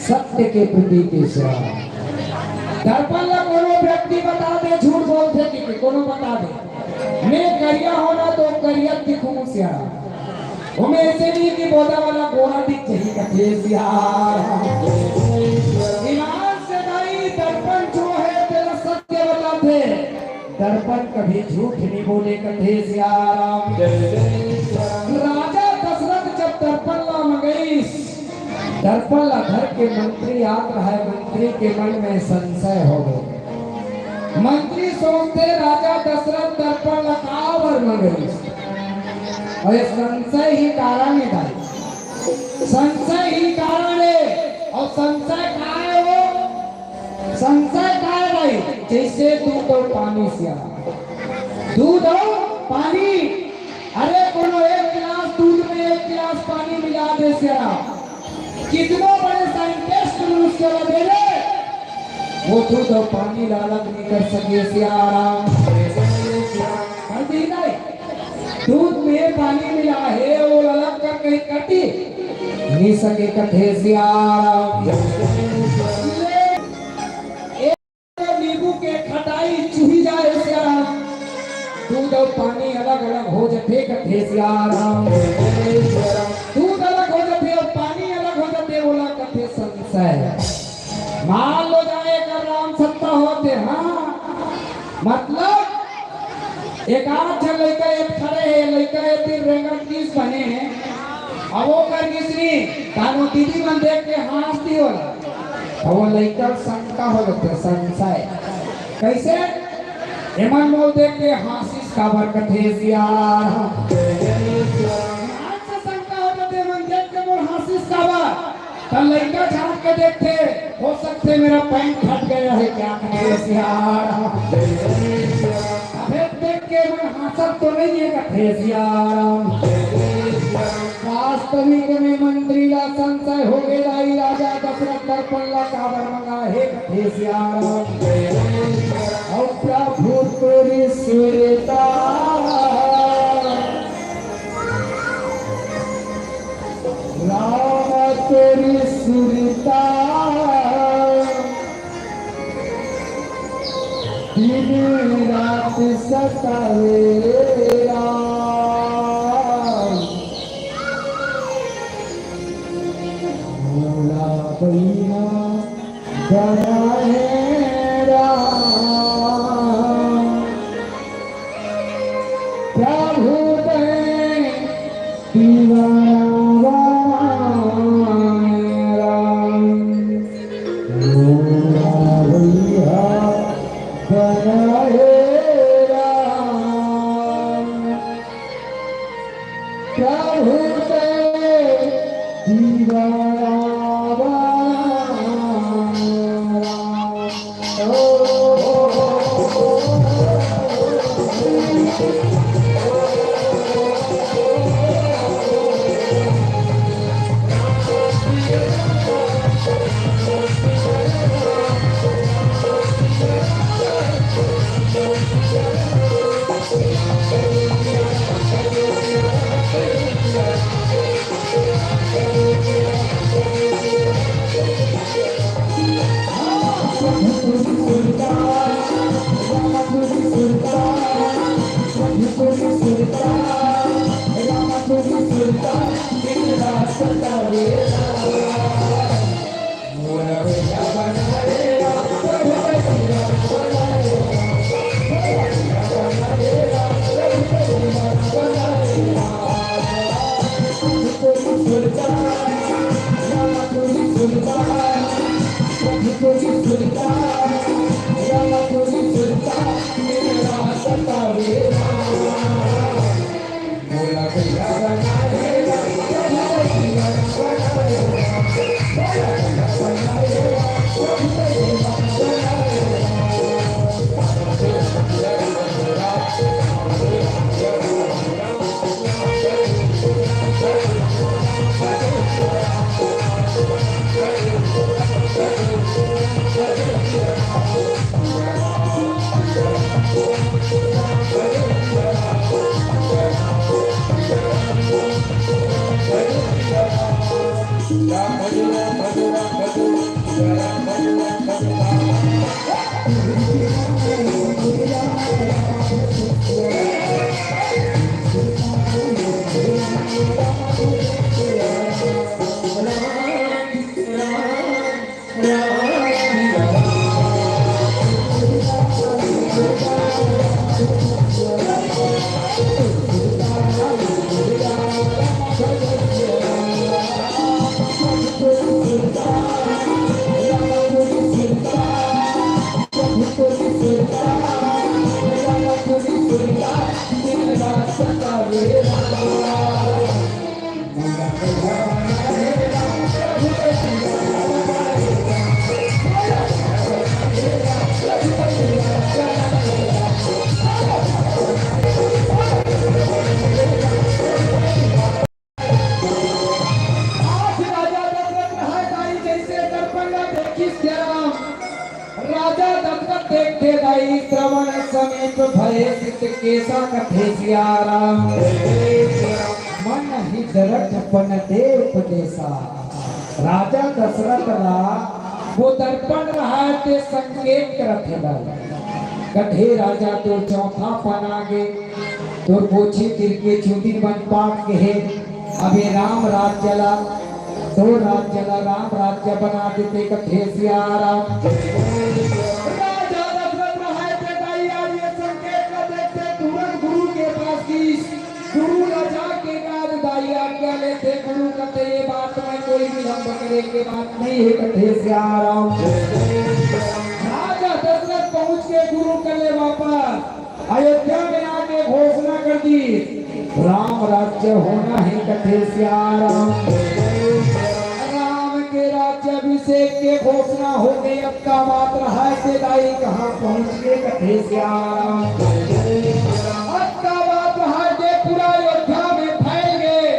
सत्य के प्रतीक हे सियाराम। दर्पण ला कोनो व्यक्ति बता दे, झूठ बोलथे कि, कि कोनो बता दे, मैं करिया होना तो करिया दिखूं सियाराम। ओमे ऐसे नहीं कि बोदा वाला गोरा दिख जाही कथे सियाराम। ईमान से नहीं, दर्पण जो हे तेला सत्य बताथे। दर्पण कभी झूठ नहीं बोले कथे सियाराम। राजा दशरथ जब दर्पण ला मंगईस, दर्पण ला धर के मंत्री आत रहय, मंत्री के मन में संशय हो गे। मंत्री सोचथे राजा दशरथ दर्पण ला काबर मंगईस? अउ ये संशय ही कारण हे दाई, संशय ही कारण हे। अउ संशय काय हे वो? संशय काय हे भाई? जैसे दूध अउ पानी सियाराम, दूध अउ पानी। अरे कोनो एक गिलास दूध में एक गिलास पानी मिला दे सियाराम, कितनो बड़े साइंटिस्ट मनुष्य ला दे दे, वो दूध अउ पानी ला अलग नहीं कर सके सियाराम। कर दी नहीं? दूध में पानी मिला हे, वो अलग कर कहीं कटी नहीं सके कथे सियाराम। ले, एक नींबू के खटाई चुही जाए सियाराम। दूध अउ पानी अलग-अलग हो जथे, कथे सियाराम। दूध अलग हो जथे अउ पानी अलग हो जथे, ओला कथे संशय। मान लो जाए एकर राम सत्ता होत हे, हाँ, मतलब एक आध झन लइका एक खड़े हे, लइका एक दिन रेंगत गिस बने, अब ओकर गिस नी, तानो दीदी मन देख के हाँस दी ओला। अब वो लइका शंका हो जाथे, संशय। कइसे? एमन मोर देख के हाँसिस काबर, कथे सियाराम। ध्यान से शंका हो जाथे, एमन देख के मोर हाँसिस काबर। त लइका झांक के देखथे, हो सकथे मेरा पैंट फट गया है क्या, कथे सियाराम। अबे देख के एमन हाँसत तो नहीं है, कथे सियाराम। वास्तविक में मंत्री ला संशय हो गे दाई, राजा दशरथ दर्पण ला काबर मंगा हे, कथे सियाराम। अउ प्रभु तोरी सुरता, राम तोरी सुरता, दिन रात सतावे राम। भोला भैया बनाए राम, प्रभु दे दीवाना बनाए राम। भोला भैया बनाए राम, प्रभु दे दीवाना बनाए राम। आज राजा दशरथ कहाय तारी जइसे दर्पण ला देखिस के राम। राजा दशरथ देखे दाई श्रवण समीप भये सित केसा कथे सिया राम। मन ही दरठ पन दे उपदेसा। राजा दशरथ ला वो दर्पण रहा ते संकेत करत हे दाई। कथे राजा तोर चौथापन आगे, तोर पोछी तिरके चुंदी मन पाक के हे। अबे राम राज्य ला, तोर राज्य ला राम राज्य बना देते कथे सियाराम। राजा दशरथ रहाय ते दाई आज ये संकेत ला देखते तुरंत गुरु के पास गीस। गुरु ला जाके गाज दाई आज्ञा लेथे, गुरु कथे ये बात में कोई विलंब करे के बात नहीं हे कथे सियाराम। राजा दशरथ पहुंच के गुरु कले वापस अयोध्या में आके घोषणा कर दी, राम राज्य होना हे कथे सियाराम। राम के राज्याभिषेक के घोषणा हो गई। अब का बात रहाय ते दाई कहाँ पहुंच के कथे सियाराम। अब का बात रहाय ते पूरा अयोध्या में फैल गए।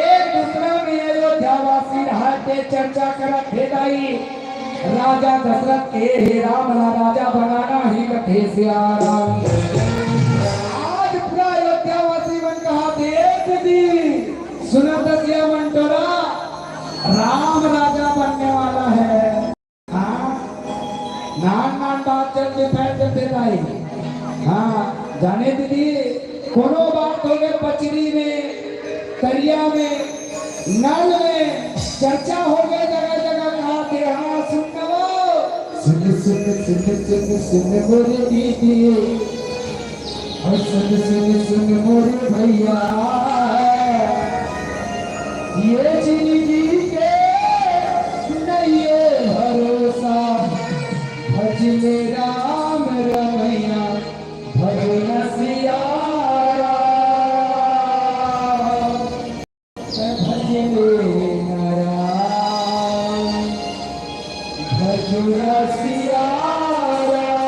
एक दूसरा में अयोध्या वासी रहाय ते चर्चा करत हे दाई। राजा दशरथ के हे राम ला राजा बनाना हे कथे सियाराम। आज पूरा अयोध्या वासी मन कहा देख दी सुनत सिया मन टोला राम राजा बनने वाला है। हाँ, नान नान बात चल के फैल चलते भाई। हाँ, जाने दीदी, कोनो बात होगे पचरी में, तरिया में, नल में, चर्चा होगे जगह जगह कहा के, हाँ, सुन नवो। सुन, सुन, सुन, सुन, सुन मोरे दीदी। और सुन, सुन, सुन मोरे भैया, ये जिंदगी के नइये भरोसा, भज ले राम रमैया, भज न सिया राम। भज ले न राम, भज न सिया राम।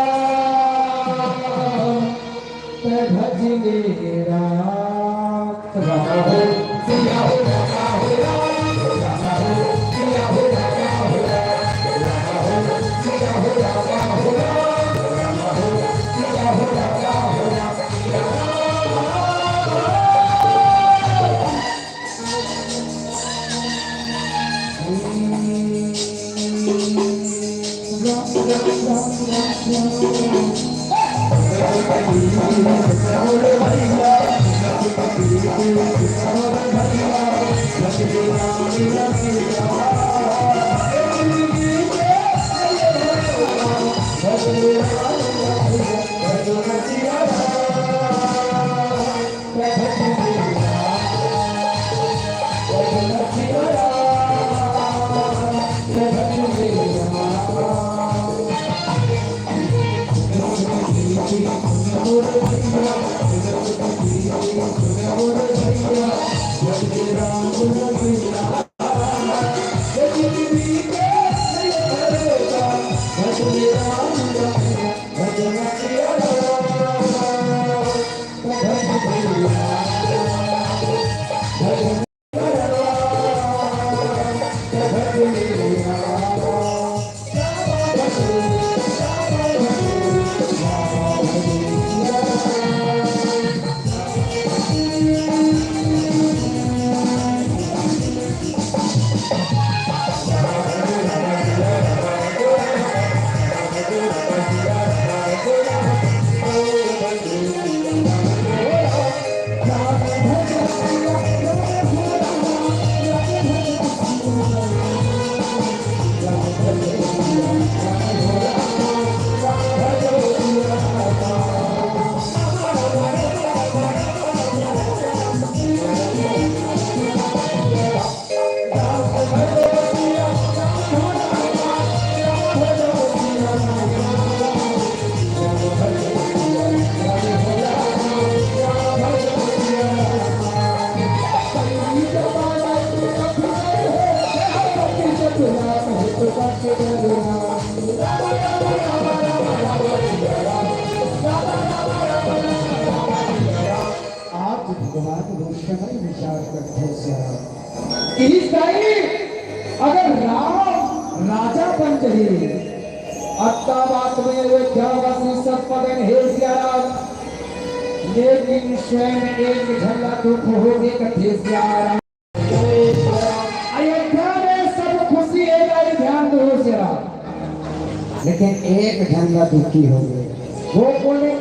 ते भजले राम। राम हो, सिया हो, राम हो, राम हो, राम हो, सिया हो, राम हो, राम हो, राम हो, सिया हो, राम हो, राम हो, राम हो, सिया हो, राम हो, राम हो, राम हो। आज भगवान रूप में विचार करते श्याम। इस टाइम अगर राम राजा बन जाही, अत्ता बात में अयोध्यावासी सब मगन हे सियाराम, लेकिन स्वयं एक झन ला दुख होगे कथे सियाराम। अयोध्या में सब खुशी हे, ध्यान दो सियाराम, लेकिन एक झन ला दुखी होगे। वो कोने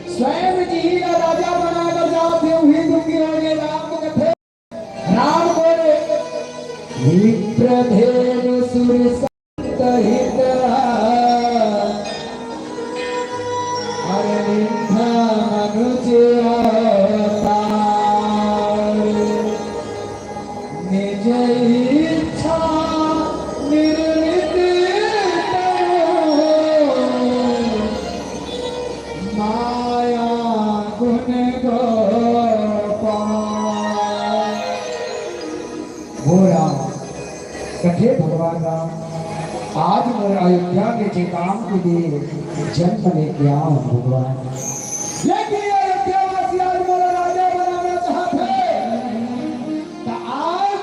स्वयं जी ला राजा बनाए बर जात हे, उही दुखी हो गए। राम कथे, राम बोले, विप्रभेद सुर सहित, अरविंद मनुज अवतार। निज इच्छा निर्मित तनु, माया गुण गोपाल। वो राम, कथे भगवान राम, आज मोर अयोध्या में जे काम के लिए जन्म लेके आऊं भगवान, लेकिन अयोध्या वासी आज मोला राजा बनाना चाहत हे, त आज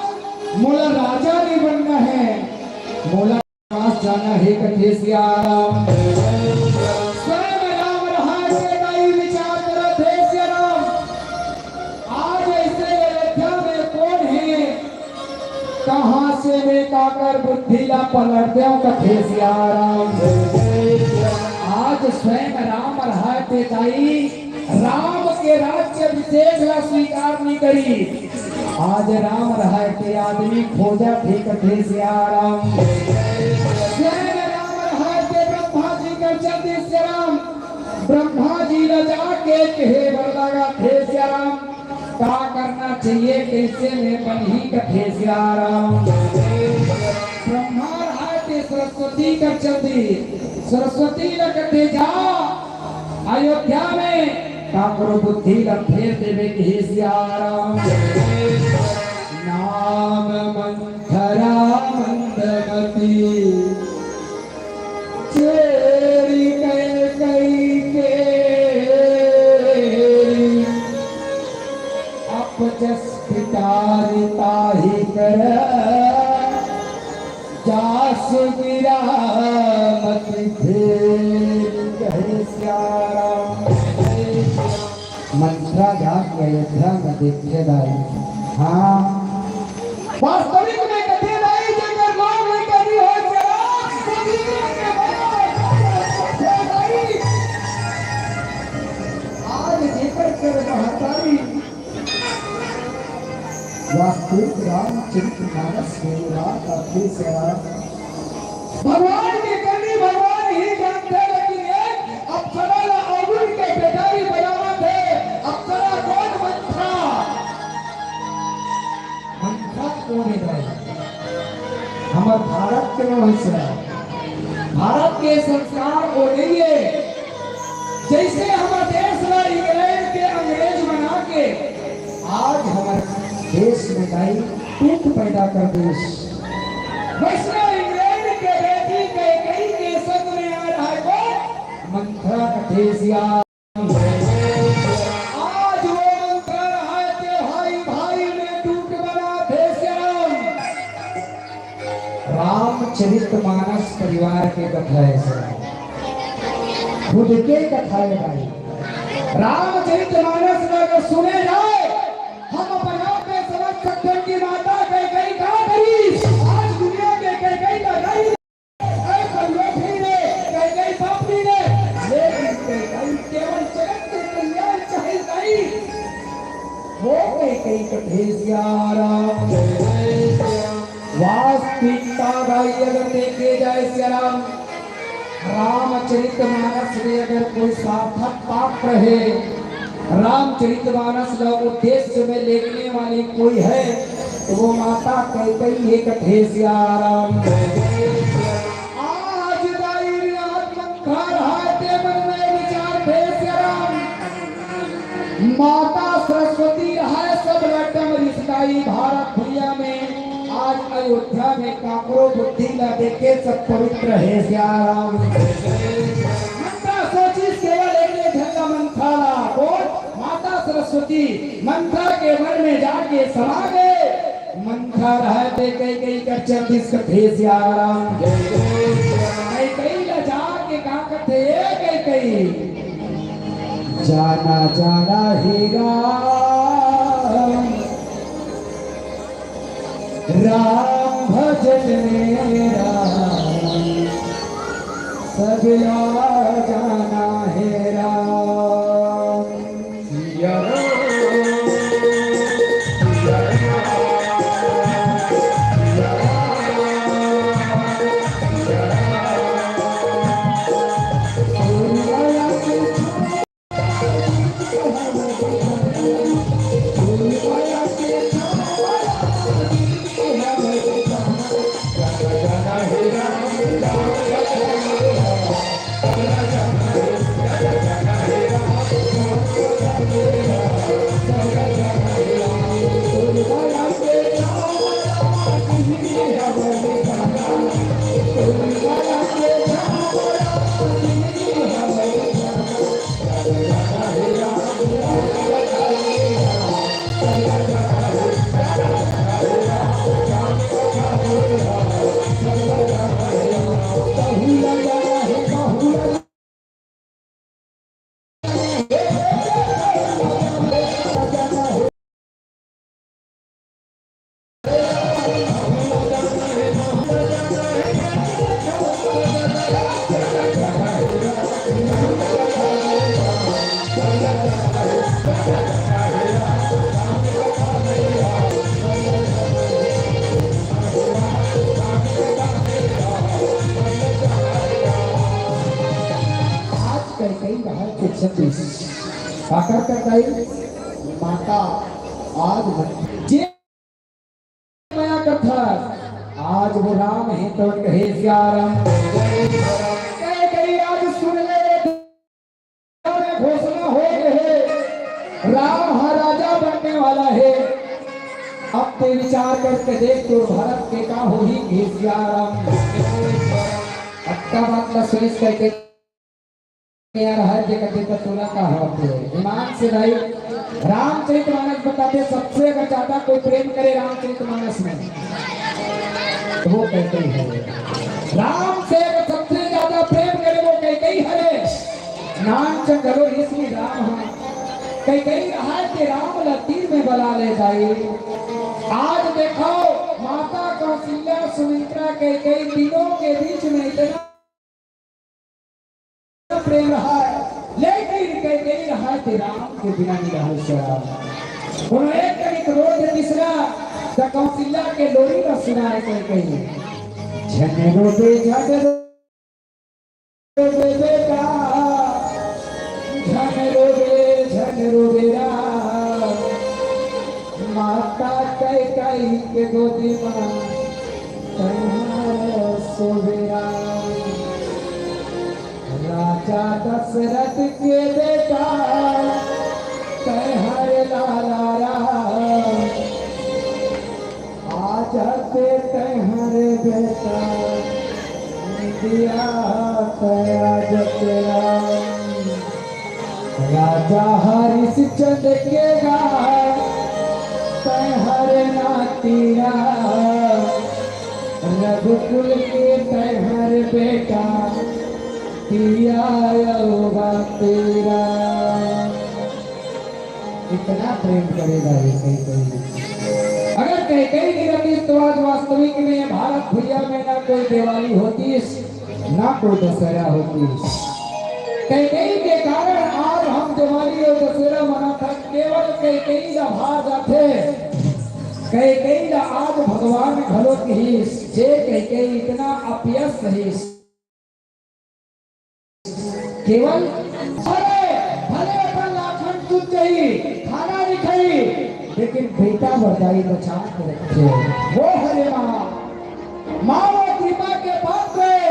मोला राजा नहीं बनना है, मोला पास जाना है। कथे सिया राम, स्वयं राम रहा है, दाई विचार करत हे सिया राम। आज ऐसे अयोध्या में कौन है, कहाँ से मैं काकर बुद्धि ला पलट देव। कथे सिया राम, आज स्वयं राम रहा हे, दाई राम के राज्य अभिषेक ला स्वीकार नहीं करी। आज राम रहा हे ते आदमी खोजत हे। कथे सिया राम, स्वयं राम रहा हे ते ब्रह्मा जी कर चलती सिया राम। ब्रह्मा जी ला जाके कहे बर लगा, कथे सिया राम, का करना चाहिए, कैसे में बनही। कथे सिया राम, ब्रह्मा रहा हे ते सरस्वती कर चलती। सरस्वती ला कथे जा अयोध्या में काकरो बुद्धि ला फेर देवे। कथे सिया राम, नाम मंथरा मंदमती, छेड़ी कैकेयी, अपजस पितारी ताहि कर, जासु गिरा मति भेद। कहे सिया राम। मंथरा जाके अयोध्या में देखे दाई। हाँ, वास्तविक में कथे दाई, जेकर नाम नहीं करी हो सिया राम, तो जीवन में बड़ा कथे दाई। आज जेकर कर महतारी वास्तविक रामचरित मानस में रात आथे सिया राम। भगवान के करनी भगवान ही जानथे, लेकिन एक अप्सरा ला अवगुण के बेटारी बनावत हे। अप्सरा कौन? मंथरा। मंथरा कौन हे भाई? हमर भारत के नाम हे सिया राम। भारत के संस्कार वो नहीं है। जैसे हमर देश ला इंग्लैंड के अंग्रेज बना के आज हमर देश में दाई टूट पैदा कर देस। वैसने इंग्लैंड के बेटी कैकेयी के संग में आ रहा है कौन? मंथरा। कथे सिया। आज वो मंथरा रहा हे ते भाई भाई में टूट बनाथे सिया राम। रामचरित मानस परिवार के कथा हे सिया राम, खुद के कथा हे भाई। रामचरित मानस ला अगर सुने जाए, हम अपन आप में समझ सकथन कि माता कैकेयी का करिस। आज दुनिया में कैकेयी का रही, अरे कलयुग ही ने, कैकेयी पाप नहीं ने, लेकिन कैकेयी केवल जगत के कल्याण चाहे दाई। वो कैकेयी कथे सिया राम। वास्तविकता भाई अगर देखे जाए सिया राम, रामचरित मानस में अगर कोई सार्थक पात्र है, रामचरित मानस ला उद्देश्य में लेखने वाली कोई है, तो वो माता कैकेयी हे। कथे सिया राम। आज दाई रे आज मंथरा रहा हे ते मन में विचार थे सिया राम। माता सरस्वती रहा हे सब लड्डम रिसकाई भारत भुइया में। आज अयोध्या में काकरो बुद्धि ला देखे सब पवित्र हे सिया राम। मंथरा सोचिस केवल एक झन ला मंथरा ला। कौन? माता सरस्वती। मंथरा के मन में जाके समा गए। मंथरा रहा हे ते कैकेयी कर चलतिस कथे सिया राम। कैकेयी ला जाके का कथे, ए कैकेयी। जाना जाना हे राम, राम भजन में राम, सब ला जाना आज कैकई रहय के छत्तीस। काकर कैकई? माता। आज मन जे मया कथस, आज वो राम हे तो कहे सिया राम। कैकई आज सुन ले, घोषणा हो गए हे, राम हा राजा बनने वाला हे। अब ते विचार करके देख, तो भरत के का होही, कहे सिया राम। अतका बात ला सुनिस कैकई यार, हर जगह देखा तोला का होथे। ईमान से भाई, रामचरित मानस बताथे, सबसे अगर ज्यादा कोई प्रेम करे रामचरित मानस में, तो वो कैकई हरे। राम से अगर सबसे ज्यादा प्रेम करे, वो कैकई हरे। नान चंगलो इसमें राम हा। कैकई रहय ते राम ला तीर में बला ले जाई। आज देखो, माता कौशल्या, सुमित्रा, कैकई तीनों के बीच में इतना प्रेम रहय, लेकिन कैकई रहय ते राम के बिना नइ रहय सर। कोनो एक कनिक रो दे तीसरा, त कौशल्या के लोरी ला सुनाय कैकई। झन रो दे, झन रो दे बेटा, झन रो दे, झन रो दे राम। माता कैकई के गोदी मा तैं हर सोबे राम। राजा दशरथ के बेटा तैं हर लाला राम। आज ते तैं हर बेटा निंदिया तैं आज तेरा। राजा हरिश्चंद्र के गा तैं हर नातीरा, रघुकुल के तैं हर बेटा, पिया अउबा तेरा। इतना प्रेम करेगा ये कैकई। अगर कैकई नहीं रहती तो आज वास्तविक में भारत भुइयां में ना कोई दिवाली होती, ना कोई दशहरा होती। कैकई के कारण आज हम दिवाली और दशहरा मनाथन, केवल कैकई ला भार जाथे। कैकई ला आज भगवान घलो कहिस, जे कैकई इतना अपयस सहिस। केवल भले, भले अपन लाखन चुन जही, खाना नइ खाही, लेकिन बेटा बर दाई बचा के रखे। वो हरे माँ, माँ वो कृपा के पात्र हे।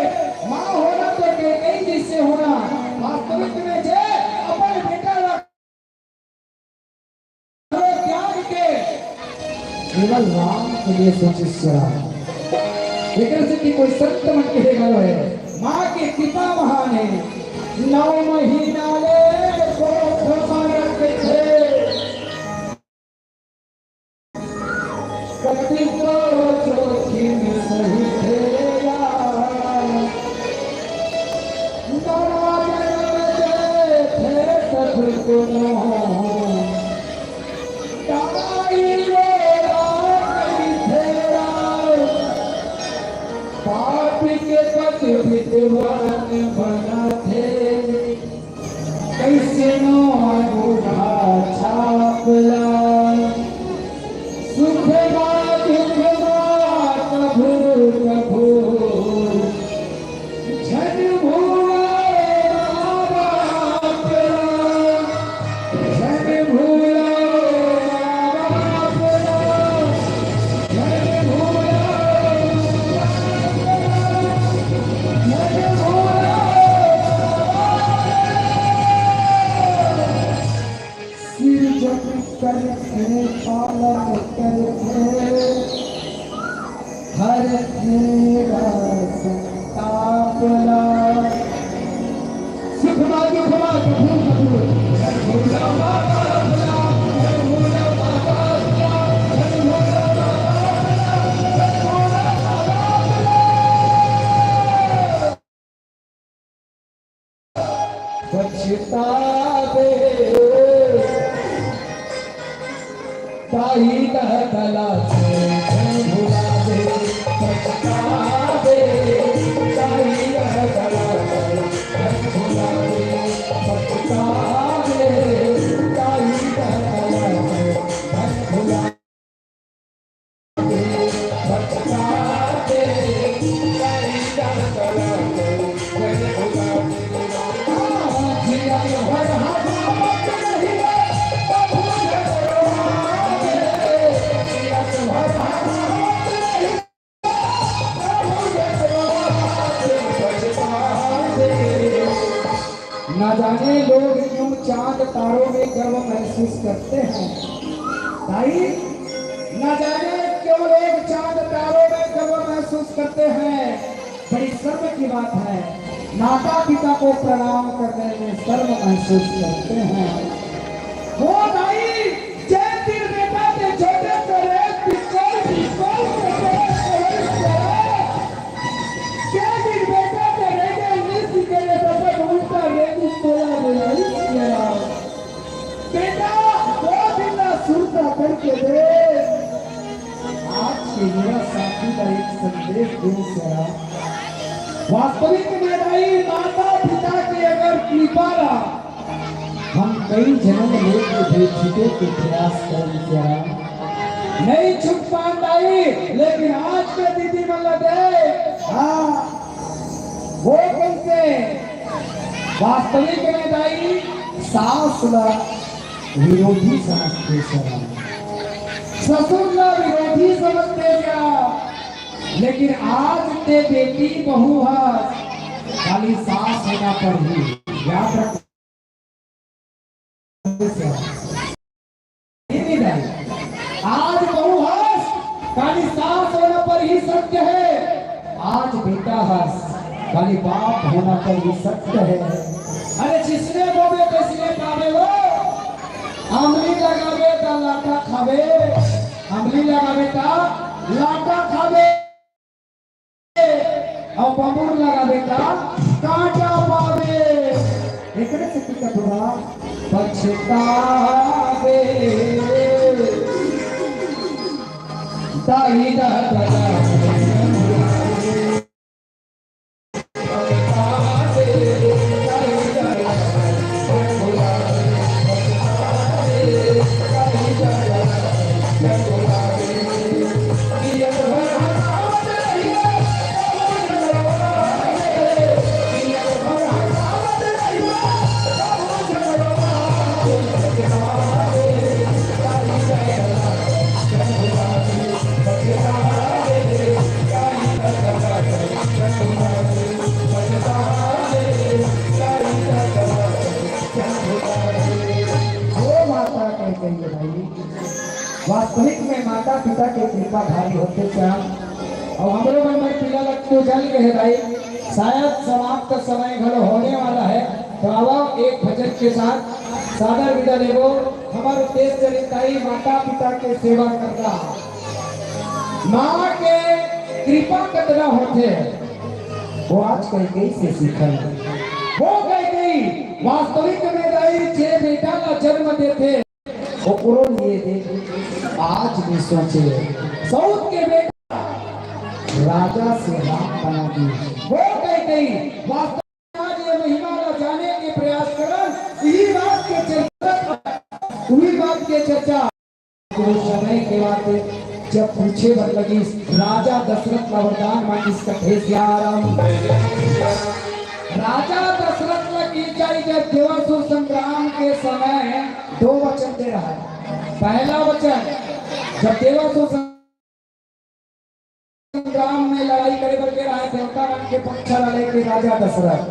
माँ होना तो कैकई जैसे होना। वास्तविक में जे अपन बेटा ला त्याग के केवल राम के लिए सोचिस राम। एकर सेती कोई संत मन कहे घलो हे, माँ के कृपा महान हे। नौ महीना ले कोख म रखे, कतिको जोखिम सहि फेरा। नवा जनम देथे सतगुरु ताई गोरा कहि फेरा। पापी के पति विद्वान बनाथे। करथे, पालन करथे, हरथे संताप ला। सुखमा दुखमा कपूर कपूर। पछतावे ताई दहकला से भुलावे, पछतावे ताई दहकला से भुलावे, पछतावे ताई दहकला से भुलावे। न जाने लोग क्यों चांद तारों में गर्व महसूस करते हैं। भाई, न जाने क्यों लोग चांद तारों में गर्व महसूस करते हैं। बड़ी शर्म की बात है, माता पिता को प्रणाम करने में शर्म महसूस करते हैं। वो भाई, जय तीर बेटा के छोटे से रेत पिस्तौल, पिस्तौल के छोटे से रेत, जय तीर बेटा के रेंगे निस के लिए सफर उल्टा रेत तोला बोला। बेटा, वो दिन ना सुरता करके दे। आज के युवा साथी का एक संदेश दे सरा। वास्तविक में भाई, माता पिता की अगर कृपा रहा, हम कई जन्म लेके भी छूटे के प्रयास कर सरा। नहीं छुट पान दाई, लेकिन आज के दीदी मन ला दे। हाँ, वो कैसे? वास्तविक में दाई, सास ला विरोधी समझते सरा, ससुर ला विरोधी समझते सरा, लेकिन आज ते बेटी बहू हस, खाली सास होना पर ही याद रख। आज बहू हस, खाली सास होना पर ही सत्य है। आज बेटा हस, खाली बाप होना पर ही सत्य है। अरे जिसने बोबे तैसने पावे हो, अमली लगावे ता लाटा खावे, अमली लगावे ता लाटा खावे। अउ बबुर लगावे ता कांटा पावे। एकरे से की कथुरा पछतावे। दाई दा दा दा। वो माता कह कही है भाई, वास्तविक में माता पिता के कृपा भारी होथे श्याम। अउ हमरो मन में पीला लग तो जल के है भाई, शायद समाप्त समय घलो होने वाला है। तो आवा एक भजन के साथ सादर विदा लेबो। हमर उद्देश्य रिताई माता पिता के सेवा करना। माँ के कृपा कतना होथे, वो आज कैकेयी से सीखल। वो कैकेयी वास्तविक में दाई जे बेटा ला जन्म देथे, ओकरो लिए देख आज भी सोचे, सऊत के बेटा राजा से राम बना दी। वो कैकेयी वास्तव में आज ये महिमा ला जाने के प्रयास करन, यही बात के चर्चा, वही बात के चर्चा। वो समय के बाद जब पूछे बर लगिस, राजा दशरथ ला वरदान मांगिस, कथे सियाराम। राजा दशरथ ला की जाई जब देवासुर संग्राम के समय दो वचन दे रहा है। पहला वचन, जब देवासुर संग्राम में लड़ाई करे बर के रहा है, देवता मन के पक्ष ला लेके राजा दशरथ।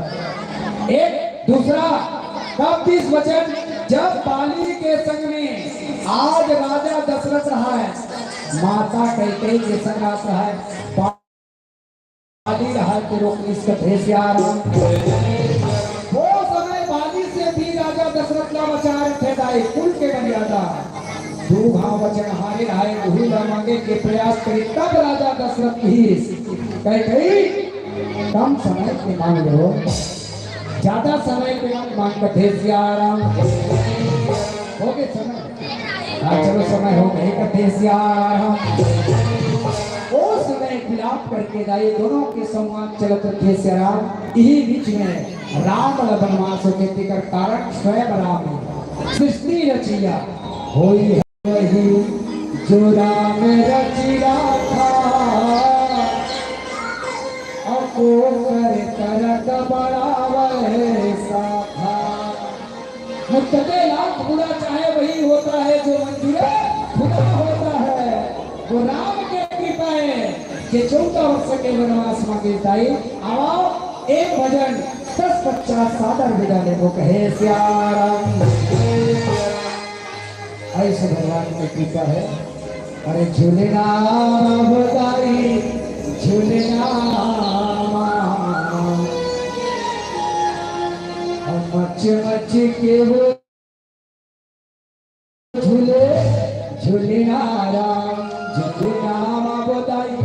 एक दूसरा, कब दिस वचन, जब बाली के संग में आज राजा दशरथ रहय, माता कैकेयी के संग रात रहय, बाली रहय के रोकलिस कथे सियाराम। वो समय बाली से भी राजा दशरथ ला बचाय रखे दाई, कुल के मर्यादा। दू घांव बचन हारे रहय, उही ला मांगे के प्रयास करे, तब राजा दशरथ कहिस, कैकेयी, कम समय के मांग लो। ज्यादा समय के मत मांग कथे सियाराम। हो गे समय? हाँ, चलो समय हो गे कथे सियाराम। ओ समय विलाप करके दाई दोनों के संवाद चलत रथे सियाराम। इही बीच में राम ल बनवास होगे, तेकर कारण स्वयं राम हे। सृष्टि रचइया होई वही जो राम रचि राखा, अउ ओकर करत बड़ा वैसा था। मुत्तके लाख बुरा चाहे वही होता है जो मंजूरे खुदा होता है। वो राम के कृपा हे जे चौदह वर्ष के वनवास म गे दाई। आवा एक भजन दस पचास सादर विदा लेबो कहे सियाराम। अइसे भगवान के कृपा हे। अरे झूले राम हो दाई, झूले राम। हम मच मच के वो झूले, झूले राम, झूले राम हो दाई।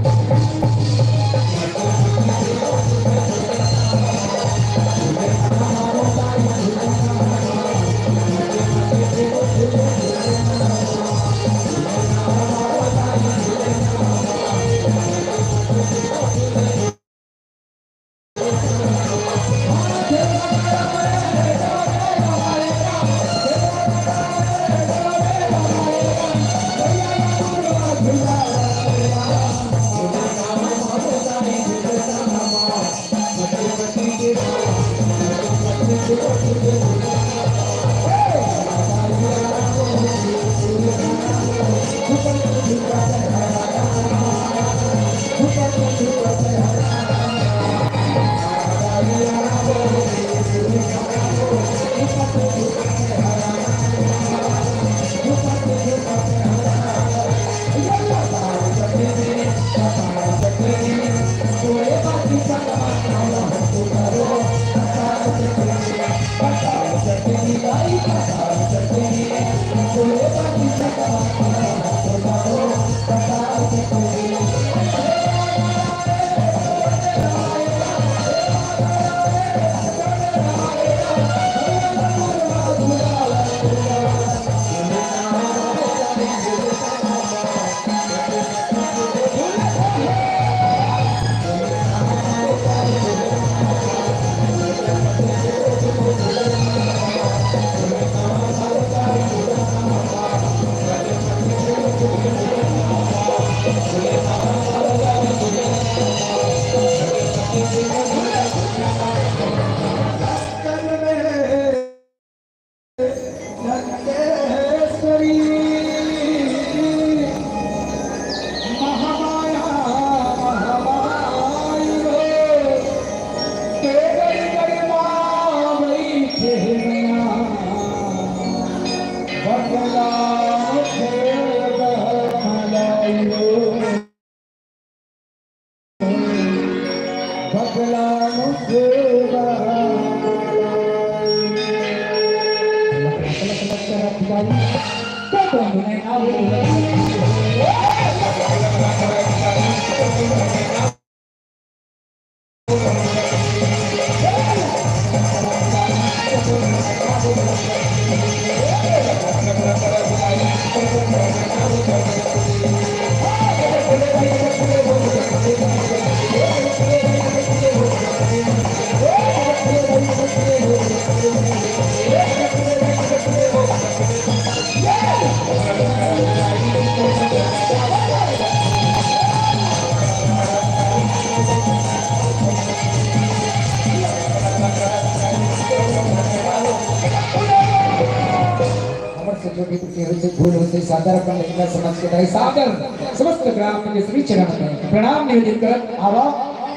हमर से जो भी त्रुटि होइसे, भूल होइसे, सादर अपन लइका समझ के दाई सादर समस्त ग्राम के श्री चरण में प्रणाम निवेदित करत आवा,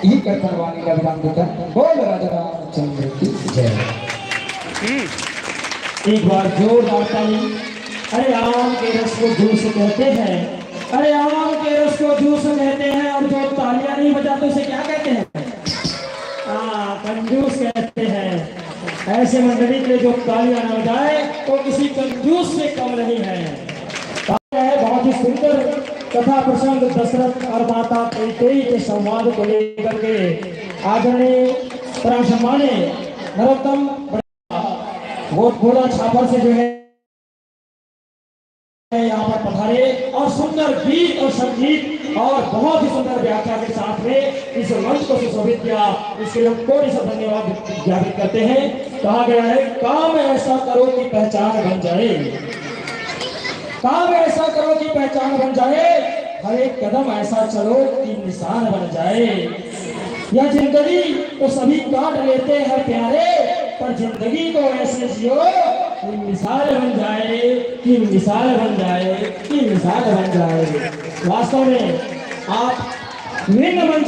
इही कर परवानी का विराम देता। बोल राजा रामचंद्र की जय। एक बार जोरदार ताली। अरे, आम के रस को जूस कहते हैं। अरे, आम के रस को जूस कहते हैं, और जो तालियां नहीं बजाते, उसे क्या कहते हैं? हाँ, कंजूस कहते हैं। ऐसे मंडली के जो तालियां न बजाए, वो किसी कंजूस से कम नहीं है। तालियां है, बहुत ही सुंदर कथा प्रसंग दशरथ और माता कैकेयी के संवाद को लेकर के आदरणीय परम सम्मान्य नरोत्तम वो भोला छापर से जो है यहाँ पर पधारे और सुंदर गीत और संगीत और बहुत ही सुंदर व्याख्या के साथ में इस मंच को सुशोभित किया। इसके लिए हम कोटि से धन्यवाद ज्ञापित करते हैं। कहा गया है, काम ऐसा करो कि पहचान बन जाए, काम ऐसा करो कि पहचान बन जाए, हर एक कदम ऐसा चलो कि निशान बन जाए। यह जिंदगी तो सभी काट लेते हैं प्यारे, पर जिंदगी को ऐसे जियो कि मिसाल बन जाए, कि मिसाल बन जाए, कि मिसाल बन जाए। वास्तव में आप विभिन्न मंच